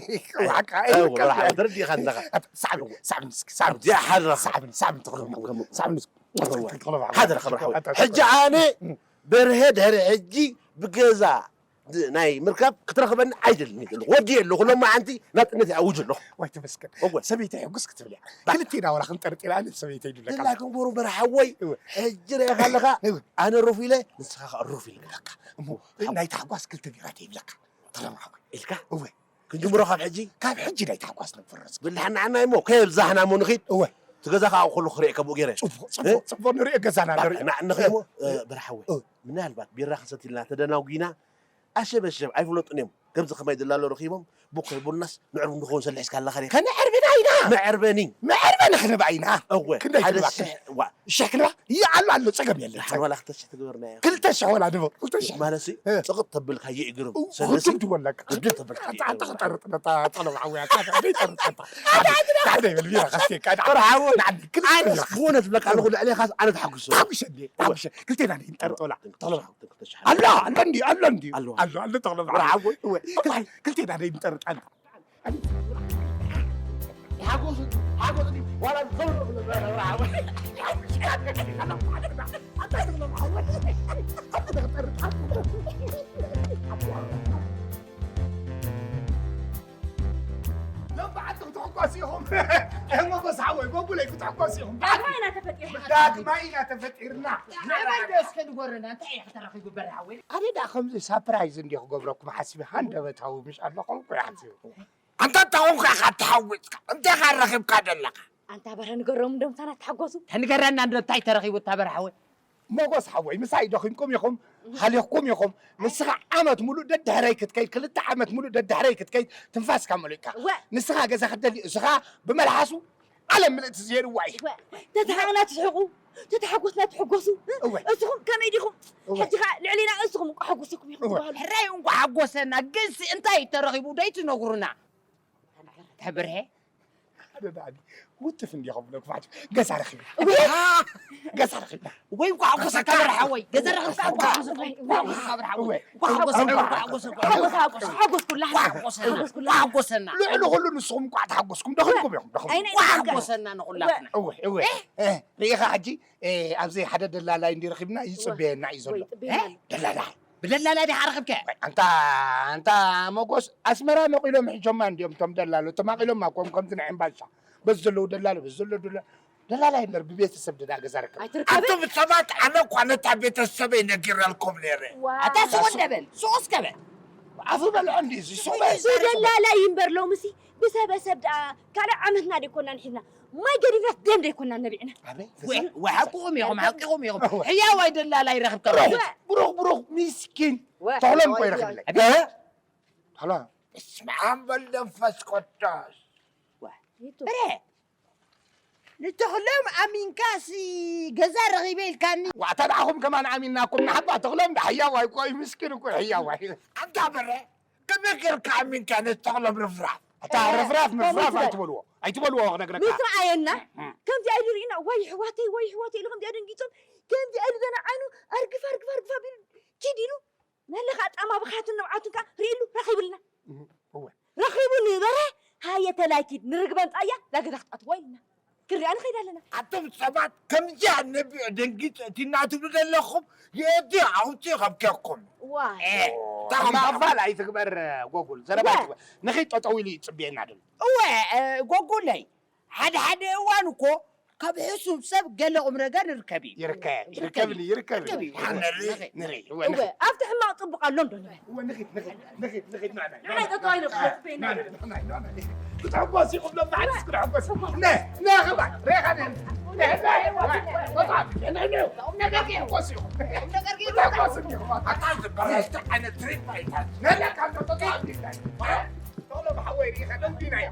እወ፣ ዋዕካ፣ እወ፣ ኣይርከብን። ብርሃ፣ ተረዲእኻ ኣለኻ። ኣት-፣ ሳዕብ፣ እወ። ሳዕብ ንስኪ፣ ሳዕብ ኣብዚኣ ሓራ። ሳዕብ፣ ሳዕብ ትኽእሉ። ከም፣ ከም፣ ሳዕብ ንስኪ። እወ። ትኽእሉ። ሓደራ፣ ክብሪ ሓወይ። ኣታ-፣ ሕጂ ኣነ እም። በርሀ ድሕሪ ሕጂ ብገዛ ድ-፣ ናይ ምርካብ ክትረኽበኒ ኣይደልን እየ ዘለኹ። ወዲየ ኣለኹ። ሎማዓንቲ ናጽነት እየ ኣውጅ ኣለኹ። ወይ ተመስገን። እወ። ሰበይተይ ሕጉስ ክትብል እያ። ባህ። ክልቴና ወላ ክንጠርጥር ኣነ ሰበይተይ ይብለካ። ድላይኩም ግበሩ በርሃ ሓወይ። እወ። ሕጂ ርኢኻ ኣለኻ። እወ። ኣነ ሩፍ ኢለ፣ ንስኻ ከኣ ሩፍ ኢልካ። እሞ ናይ ታሕጓስ ክልተ ቢራ ይብለካ። ተለማዕኩ። ኢልካ? እወ። ክንጅምሮ ካብ ሕጂ? ካብ ሕጂ ናይ ታሕጓስ ንግበሮ። ብልሓና ዓና እሞ ከየብዛሕና እሞ ንኺድ። እወ። እቲ ገዛ ከዓ ኩሉ ክርእየካ ብኡ ገይረ። ጽቡቕ፣ ጽቡቕ፣ እ? ጽቡቕ ንርእዮ ገዛና ባዕ-፣ ንርእዮ። ና-፣ ንኽእል እሞ፣ እ። እ፣ በርሓወይ፣ እ። ምናልባት ቢራ ክንሰትይ ኢልና ተደናጒና፣ ኣሸበሸብ ኣይፍለጡን እዮም። ከምዚ ከማይ ደላሎ ረኺቦም፣ ቡክ ከይቡልናስ ንዕሩብ ንኸውን ሰሊሕ እስካ ኣለኻ ዲኻ? ከነዕርብና ኢና። መዕርበኒ። መዕርበኒ ክንባ ኢና። እወ፣ ክንደይ ሓደ ክንባ? ሽሕ፣ ዋ። ሽሕ ክንባ? ይኣሉ ኣሎ፣ ጸገም የለን። ደሓን ዋላ ክልተ ሽሕ ትግበርና እያ። ክልተ ሽሕ ዋላ ንቦ፣ ክልተ ሽሕ። ማለት ሲ፣ እ። ጽቕጥ ተብል ካየ እግርም። ኡ፣ ሰለሲ፣ ግድም ትወለቅ። ግድም ተብል ካየ ኣታ፣ ኣታ እግርም። ጠርጥ፣ ኣታ፣ ጠለብ ሓወይ፣ ኣታ፣ ከመይ ጠርጥ፣ ኣታ። ኣታ፣ ኣታ፣ ኣታ ይበል፣ ቢራ ካስቴካ፣ ኣታ። ጥራሕ ሓወይ፣ ንዓዲ፣ ክልተ ኣነ ሽሕ። ብእውነት ብለካ ኣለኹ፣ ልዕሌኻስ ኣነ ተሓጒሰ። ተሓጒሰ እንዴ? እወ። ተሓጒሰ። ክልቴና ደይ ንጠርጥ ወላ። ጥራሕ ተለብ ሓወይ፣ ክልተ ሽሕ። ኣሎ፣ ኣሎ እንዲ፣ ኣሎ እንዲ። ኣሎ። ኣሎ፣ ኣሎ፣ ተለብ ጥራሕ ሓወይ። ሓወይ፣ እወ። እወ። ክልቴና ደይ ንጠርጥ ኣንታ። ሓጎስ፣ ሓጎስ ድዩ? ዋላ ዝኸብሮ ብሎ ዝነበረ ሓጎስ። ሎም በዓል ክትሕጎስ ኢኹም። ሞጎስ ሓወይ፣ በቡለይ ክትሕጎስ ኢኹም። ዳግማይ ኢና ተፈጢርና። ዳግማይ ኢና ተፈጢርና። ንዕበል ዶ እስከ ንጎረና፣ እንታይ እዩ ተረኺቡ በርሃ ሓወይ? ኣነ ደኣ ከምዚ ሳፕራይዝ እንድየ ክገብረኩም ሓሲበ፣ ሃንደበታዊ ምሽ ኣለኹም እኮ እየ ሓሲበ። ኣንታ እንታይ ኾንካ ኢኻ ተሓዊስካ? እንታይ ኢኻ ረኺብካ ዘለኻ? ኣንታ በርሀ ንገሮም እንዶ ምሳና ተሓጎሱ። ተንገረና እንዶ እንታይ ተረኺቡ እታ በርሀ ሓወይ? ሞጎስ ሓወይ፣ ምሳይ ደኺምኩም ኢኹም፣ ሃሊኽኩም ኢኹም። ንስኻ ዓመት ሙሉእ ደድሕረይ ክትከይድ፣ ክልተ ዓመት ሙሉእ ደድሕረይ ክትከይድ፣ ትንፋስካ መሊእካ። እወ። ንስኻ ገዛ ክትደሊ፣ እስኻ ብመልሓሱ ዓለም ምልእቲ ዝሄድዋ እዩ። እወ። ተተሓቕና ትስሕቑ፣ ተተሓጎስና ትሕጎሱ። እወ። እስኹም ከመይ ዲኹም? እወ። ሕጂ ኸኣ ልዕሌና እስኹም እንቋ ሓጎሰኩም ኢኹም እወ። ትበሃሉ። ሕራይ እንቋ ሓጎሰና፣ ግንሲ እንታይ ተረኺቡ ደይትነግሩና? ተብርሀ። ሓደ ዳኒ ውትፍ እንዲኹም ነግፋት ገዛ ረኺብና። ገዛ ረኺብና። ወይ እንኳ ሓጎሰካ ብርሓወይ። ገዛ ረኺብካ እንኳ ሓጎሰካ ብርሓወይ። እንኳ ሓጎሰካ እንኳ ሓጎሰካ። ሓጎስ ሓጎስ ሓጎስ ኩላሕና ሓጎሰና። ሓጎስ ኩላሕና። ሓጎሰና። ልዕሊ ኩሉ ንስኹም እንኳዕ ተሓጎስኩም። ደኺምኩም ኢኹም። ደኺምኩም። ኣይነ እንኳ ሓጎሰና ንኹላትና። እወ እወ። ርኢኻ ሕጂ ኣብዚ ሓደ ደላላይ እንዲ ረኺብና ይጽበየና እዩ ዘሎ። ደላላይ ብደላላ ዲኻ ረኽብከ? ኣንታ ኣንታ መጎስ ኣስመራ መቒሎም ሒዞማ እንዲዮም እቶም ደላሎ ተማቒሎማ ኮም ከምዚ ናይ ዕምባሻ በዚ ዘለዉ ደላሎ በዚ ዘሎ ደላ ደላላ ይንበር ብቤተሰብ ድዳ ገዛ ርከብ። ኣይትርከብን። ኣቱም ሰባት ኣነ እኳ ነታ ቤተሰበይ ነጊረልኩም ነይረ። ኣታ ስቕ እንደ በል ስቕ እስከ በል። ኣፉ በልዖ እንዲ እዚ ስቕ በል። ብደላላ ይንበር ሎምሲ ብሰበሰብ ደኣ ካልእ ዓመትና ደይኮና ንሒዝና ማይ ገዲፍና ደም ደይኮና ነቢዕና። ኣበይ ወይ ወይ ሓቅኹም ኢኹም ሓቅኹም ኢኹም። ሕያዋይ ደላላ ይረኽብካ። ብሩኽ ብሩኽ ብሩኽ ሚስኪን ተኽሎም እኮ ይረኽብለይ። ተኽሎ በስመ ኣብ ወልድ መንፈስ ቅዱስ። በረ ንተኽሎም ኣሚንካሲ ገዛ ረኺበ ኢልካኒ። ዋዕታ ንዓኹም ከማን ኣሚንናኩም ንሓባ ተኽሎም ዳሕያዋይ እኮ እዩ ምስኪን እኮ ሕያዋይ። ኣንታ በረ ከመይ ጌርካ ኣሚንካ ነዚ ተኽሎም ርፍራፍ? ኣታ ርፍራፍ ምፍራፍ ኣይትበልዎ ኣይትበልዎ ክነግረካ። ምስ ረኣየና ከምዚኣ ኢሉ ርኢና ወይ ኣሕዋተይ ወይ ኣሕዋተይ ኢሉ ከምዚኣ ደንጊጾም ከምዚኣ ኢሉ ዘና ዓይኑ ኣርግፍ ኣርግፍ ኣርግፍ ኣቢሉ ኪድ ኢሉ። ነለ ከዓ ጣማ ብኽያቱን ንብዓቱን ከዓ ርኢሉ ረኺብልና። ረኺቡ ነበረ። ሃየ ተላይ ኪድ ንርግበ ኣምፅኣያ ላገዛ ክትኣትዎ ኢልና ክሪኣ ንኸይድ ኣለና። ኣቱም ሰባት ከምዚኣ ነቢዑ ደንጊፁ እቲ እናትብሉ ዘለኹም የእቲ ኣውፅኡ ከብከኩም። ዋይ እታ እምባ ክምባ- ኣፋል ኣይትግበር ጎጉል ዘረባ ኣይትግበር ንኸይድ ጠጠው ኢሉ ይፅብየና ድም እወ ጎጉለይ ሓደ ሓደ እዋን እኮ ካብ ሕሱም ሰብ ገለ ቁም ነገር ይርከብ እዩ። ይርከብ ይርከብኒ ይርከብኒ። ንርኢ እወ እወ ንኺድ ኣብቲ ሕማቕ ፅቡቕ ኣሎ እንዶ ንበል። እወ ንኺድ ንኺድ ንኺድ ንኺድ ንዕናይ ንዓይ ጠጠው ኢለ ክበፅበይና ንዕናይ ንዕናይ ንዕናይ ንዕናይ ክትሕጎስ ኢኹም ሎም ንሓድስ ክትሕጎስ ነ ነ ኽባል ሬኻ ነ ነ ነ ነ ቁም ነገር ገይሩ ቁም ነገር ገይሩ ኣታ ዝበረስቲ ዓይነት ትሪት ኣይታት ነነ ካብ ተጠቃ ቢላይ ቶሎ ብሓወይ ሪኻ ደንቢናዮ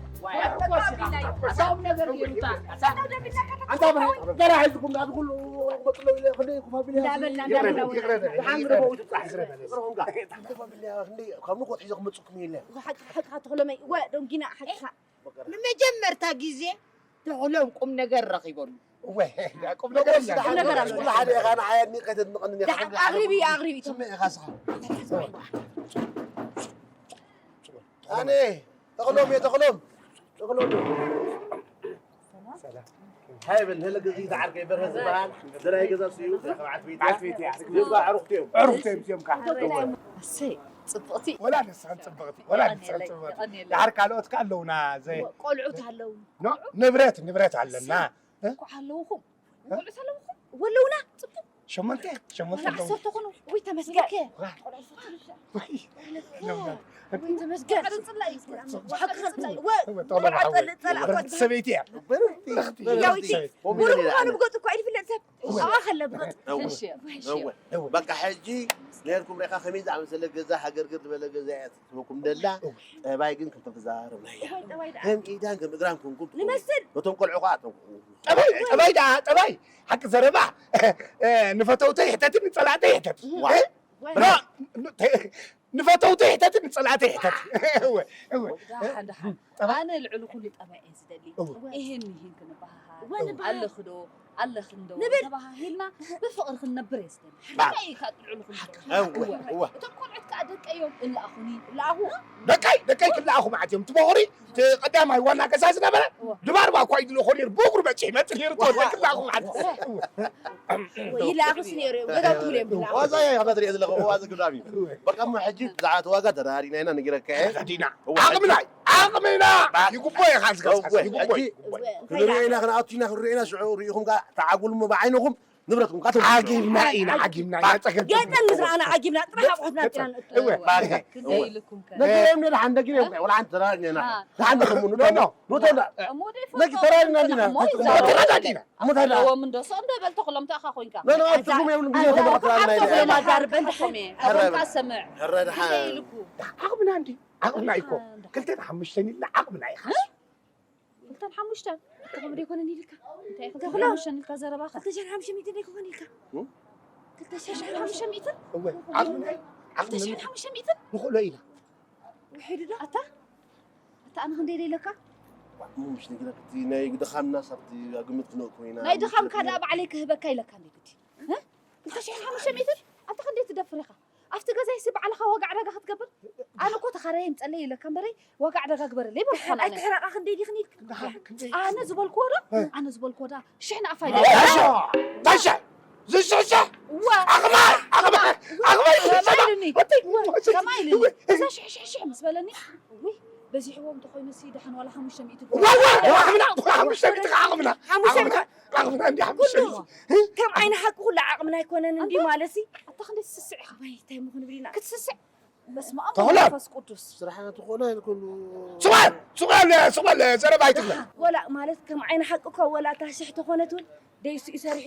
ኣታ ቁም ነገር ገይሩ ኣታ ገና ሒዝኩም ናብ ኩሉ መጥሎ ኢለ ክንደይ ኩፋ ቢልያ እንዳበልና እንዳበልና ይቕረበ ይቕረበ ይቕረበ ካብ ንጎት ሒዘ ክመፅኩም የለ ሓቂ ሓቂ ተኽሎመይ እወ ደንጊና ሓቂኻ ንመጀመርታ ግዜ ተኽሎም ቁም ነገር ረኺበሉ። እወ ቁም ነገር እያ። ቁም ነገር ኣሎ። ኩሉ ሓደ ኢኻ ንዓይ ኣድኒቐ ተድንቐኒ ኢኻ። ደሓን ኣቕሪቢ ኣቕሪቢ። ስምዒ ኢኻ ስኻ። ኣነ ተኽሎም እየ ተኽሎም ተኽሎም እየ። ሰላም። ሃይ በል፣ ንህለ ገዝኢ ተዓርከይ በርሀ ዝበሃል። ዘራይ ገዛ ስዩ፣ ዘኸብዓት ቤት እያ። እዚኦም ከዓ ኣዕሩኽቲ እዮም። ኣዕሩኽቲ እዮም እዚኦም ከዓ። እሰይ፣ ጽብቕቲ። ወላ ንስኽን ጽብቕቲ፣ ወላ ንስኽን ጽብቕቲ። የቐንየለይ። ደሓር ካልኦት ከ ኣለውና፣ ዘ-፣ ቆልዑት ኣለዉ። ኖ፣ ንብረት፣ ንብረት ኣለና። እሰይ፣ እ? እንኳዕ ኣለውኹም። እ? ቆልዑት ኣለውኹም? ወለውና፣ ጽቡቕ። ሸሞንተ፣ ሸሞንተ ወላ ኣለዉ። ዓሰርተ ኾኑ። ውይ፣ ተመስገን። ኦኬ። ዋ። ውይ፣ ውይ፣ ተመስገን። ወ-፣ ወ-፣ ጸላእ፣ ጸላእ፣ ብርኽቲ ሰበይቲ እያ። ብርኽቲ ሰበይቲ። ያዊቲ፣ ብሩኽ ምዃኑ ብገጹ እኳ እዩ ዝፍለጥ ሰብ። እዋ። ኣዋ ከለ ብገጹ። እወ። እሺ፣ እሺ። እወ። እወ። በቃ ሕጂ ነርኩም ሬኻ ከመይ ዝኣመሰለ ገዛ ሃገርግር ዝበለ ገዛ እያ ትህበኩም ደላ። እወ። ጠባይ ግን ከም ተዛረብናያ። እወ፣ ጠባይ ደኣ። ከም ኢዳን ከም እግራን ኮንኩም ትኾኑ። ንመስል። ነቶም ቆልዑ ኸኣ ጠብቁ። ጠባይ፣ ጠባይ ደኣ፣ ጠባይ። ሓቂ ዘረባ። እ፣ ንፈተውተይ ሕተትን ንጸላእተይ ሕተት። ዋ። እ? ዋ። ኖ፣ ኖ፣ ተ-፣ ንፈተውተይ ሕተትን ንጸላእተይ ሕተት። እወ፣ እወ። ደሓን፣ ደሓን። ጠባይ። ኣነ ልዕሊ ኩሉ ጠባይ እየ ዝደሊ። እወ። ይህን ይህን ክንበሃሃል። እወ፣ ንበሃል። ኣለኺ ዶ? ኣለኺ እንዶ ንብል። ተባሃሂልና ብፍቕሪ ክንነብር እየ ዝደሊ። ባ- ሓቀይ ኢኻ ልዕሊ ኩሉ። እወ፣ እወ። እወ። እቶም ቆልዑት ከኣ ደቀይ እዮም፣ እለኣኹኒ። እለኣኹ። ደቀይ፣ ደቀይ ክለኣኹ መዓት እዮም። እቲ በኹሪ፣ እቲ ቀዳማይ ዋና ገዛ ዝነበረ፣ እወ። ድባርባ እኳ እዩ ዝልእኾ ነይሩ። ብእግሩ በጺሑ ይመጽእ ነይሩ፣ እወ። ተወልደ ክለኣኹ መዓት። እወ። እወ፣ ይለኣኹስ ነይሩ እዮም። ገዛውቲ እዮም ዝለኣኹ። ዋዛ እየ ካብ ትሪኦ ዘለኹ፣ ዋዛ ግዳም እዩ። እወ። በቃ እሞ ሕጂ ብዛዕባ እቲ ዋጋ ተራዲና ኢና፣ ነጊረካ እየ። ተራዲና። እወ፣ ዓቕምና እዩ። ዓቕምና ባ- ይግቦ ኢኻ ዝገዝእ፣ እወ፣ ይግቦ፣ ሕጂ ይግቦ። ክንሪኦ ኢና፣ ክንኣቱ ኢና፣ ክንሪኦ ኢና፣ ሽዑ ርኢኹም ከኣ ተዓጉሉ እሞ ብዓይንኹም ንብረትኩም ከኣ ተምስሉ። ዓጊብና ኢና፣ ዓጊብና ኢና፣ ጸገም ገጠን ምስ ረኣና ዓጊብና፣ ጥራሕ ኣቑሑትና ኣጥፊእና ንእቱ። እወ። ባርኸ። ክንደይ ኢልኩም ከ? ነጊረዮም ነይረ፣ ሓን ነጊረዮም ከ፣ ወላ ሓንቲ ተራዲና ኢና። ኣሃ። ደሓን ንኸሙ ኖ፣ ኖ፣ ኖ፣ ኖ፣ ተራ-፣ እሞ ደይ ነጊ ፈልጦ ተራዲና እንዲና። እሞ ይዛረቡ። ተራዲና። እሞ ታዲያ ኣለዎም እንዶ፣ ሰው እንደ በል ተኽሎም፣ እንታይ ኢኻ ኮይንካ? ኖ፣ ኖ፣ ኣታ-፣ ትርጉም የብሉን፣ ኣታ-፣ ብዘይ ተኽሎም ኣታ-፣ ተራዲና ኣታ-፣ ኢልና። ተኽሎም ኣዛርብ፣ በል ተኽሎም። ተኽሎም። ኣቦንካ ሰምዕ። ሕረ ደሓን። ክንደይ ኢልኩ? ዓቕምና እንዲ፣ ዓቕምና እኮ። ኣታ-፣ ክልተን ሓሙሽተን ኢልና ዓቕምና እዩ፣ ሓሱ። ክልተን ሓሙሽተን? እኮ ከምኡ ደይኮነን ኢልካ? እንታይ ኢልካ? ክልተን ሓሙሽተን ኢልካ ዘረባኻ? ክልተ ሽሕን ሓሙሽተ ሚእትን ደይኮነን ኢልካ? እም? ክልተ ሽሕን ሓሙሽተ ሚእትን? እወ፣ ዓቕምና እዩ። ዓቕምና። ክልተ ሽሕን ሓሙሽተ ሚእትን? ንኽእሎ ኢና። ውሒዱ ዶ? ኣታ? ኣታ ኣነ ክንደይ ደይለካ? እሞ ምሽ ነጊረክቲ ናይ ድኻምና ሳብቲ ግምት ክነእኩ ኢና። ናይ ድኻምካ ደኣ ባዕለይ ክህበካ ኢለካ እንደ ግዲ። እ? ክልተ ሽሕን ሓሙሽተ ሚእትን? ኣንታ ክንደይ ትደፍር ኢኻ? ኣብቲ ገዛይሲ ባዕልኻ ዋጋ ዕዳጋ ክትገብር? ኣነ እኮ ተኻራየ ምጸለይ ኢለካ እምበረይ ዋጋ ዕዳጋ ግበረለይ በልኩኻ ኣነ። ኣይትሕረቓ ክንደይ ዲኽኒ? ኣነ ዝበልክዎ ዶ? ኣነ ዝበልክዎ ዳ ሽሕ ንኣፋይ ታሸ ዝሽሕሽሕ እዋ ኣቕማይ ኣቕማይ ኣቕማይ ከማይ ኢሉኒ ከማይ ኢሉኒ እዛ ሽሕ ሽሕ ሽሕ ምስ በለኒ ውይ በዚሕዎ እንተኾይኑ ሲ ደሓን ዋላ ሓሙሽተ ሚእቲ ዋዋ ዓቕምና ሓሙሽተ ሚእቲ ዓቕምና ዓቕምና ዓቕምና እንዲ ሓሙሽተ ሚእቲ ከም ዓይኒ ሓቂ ኩሉ ዓቕምና ኣይኮነን እንዲ ማለት ሲ ኣታ ክንደይ ትስስዕ ኢኻ ወይ እንታይ ምኹን ብሊና ክትስስዕ በስመ ኣብ ተኾነ። መንፈስ ቅዱስ ስራሕና ተኾነ ኣይንኩሉ ስቕ በል ስቕ በል ስቕ በል ዘረባ ኣይትግበር ወላ ማለት ከም ዓይኒ ሓቂ እኳ ወላ እታ ሽሕ ተኾነት እውን ደይሱ እዩ ሰሪሑ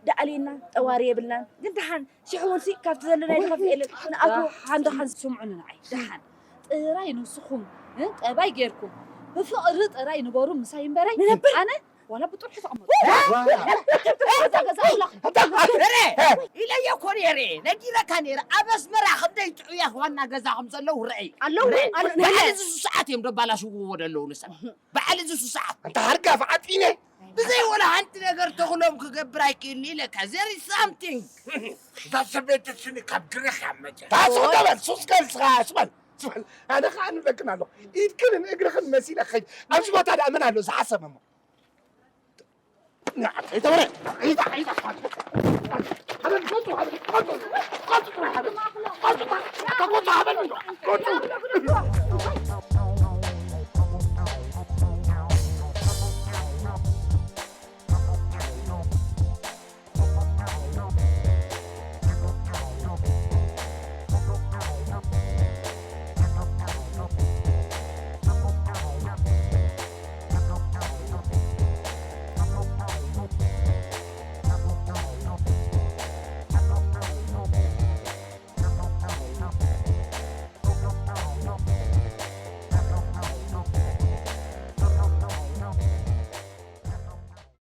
ደኣልየና ጠዋሪ የብልናን ግን ደሓን ሽሕ እውን ሲ ካብቲ ዘለናዮ ንኸፍኤለን ንኣቶ ደሓን ደሓን ስምዑኒ ንዓይ ደሓን ጥራይ ንስኹም እ፣ ጠባይ ጌርኩም ብፍቕሪ ጥራይ ንበሩ ምሳይ እምበረይ ኣነ ዋላ ብጥርሑ ተቐመጡ እዛ ገዛ ኣምላኽ ረ ኢለዮ እኮ ነይረ ነጊረካ ነይረ ኣብ ኣስመራ ክንደይ ጥዑያት ዋና ገዛ ከም ዘለዉ ርአይ ኣለዉ በዓል እዚ ሱስዓት እዮም ደባላሽውዎ ደለዉ ንሳ በዓል እዚ ሱስዓት ኣንታ ሃርጋፍ ዓጢነ ብዘይ ወላ ሓንቲ ነገር ተኽሎም ክገብር ኣይክእልን ኢለካ there is something እዛ ሰበይቲ ስኒ ካብ ግሪኽ እያ መፅያ ታስቕ ገበል ሱስ ገልስኻ ስበል ስበል ኣነ ከዓ ንብለክን ኣለኹ ኢድክን እግርኽን መሲለ ክኸይድ ኣብዚ ቦታ ደኣ መን ኣሎ ዝሓሰብ እሞ ተወረ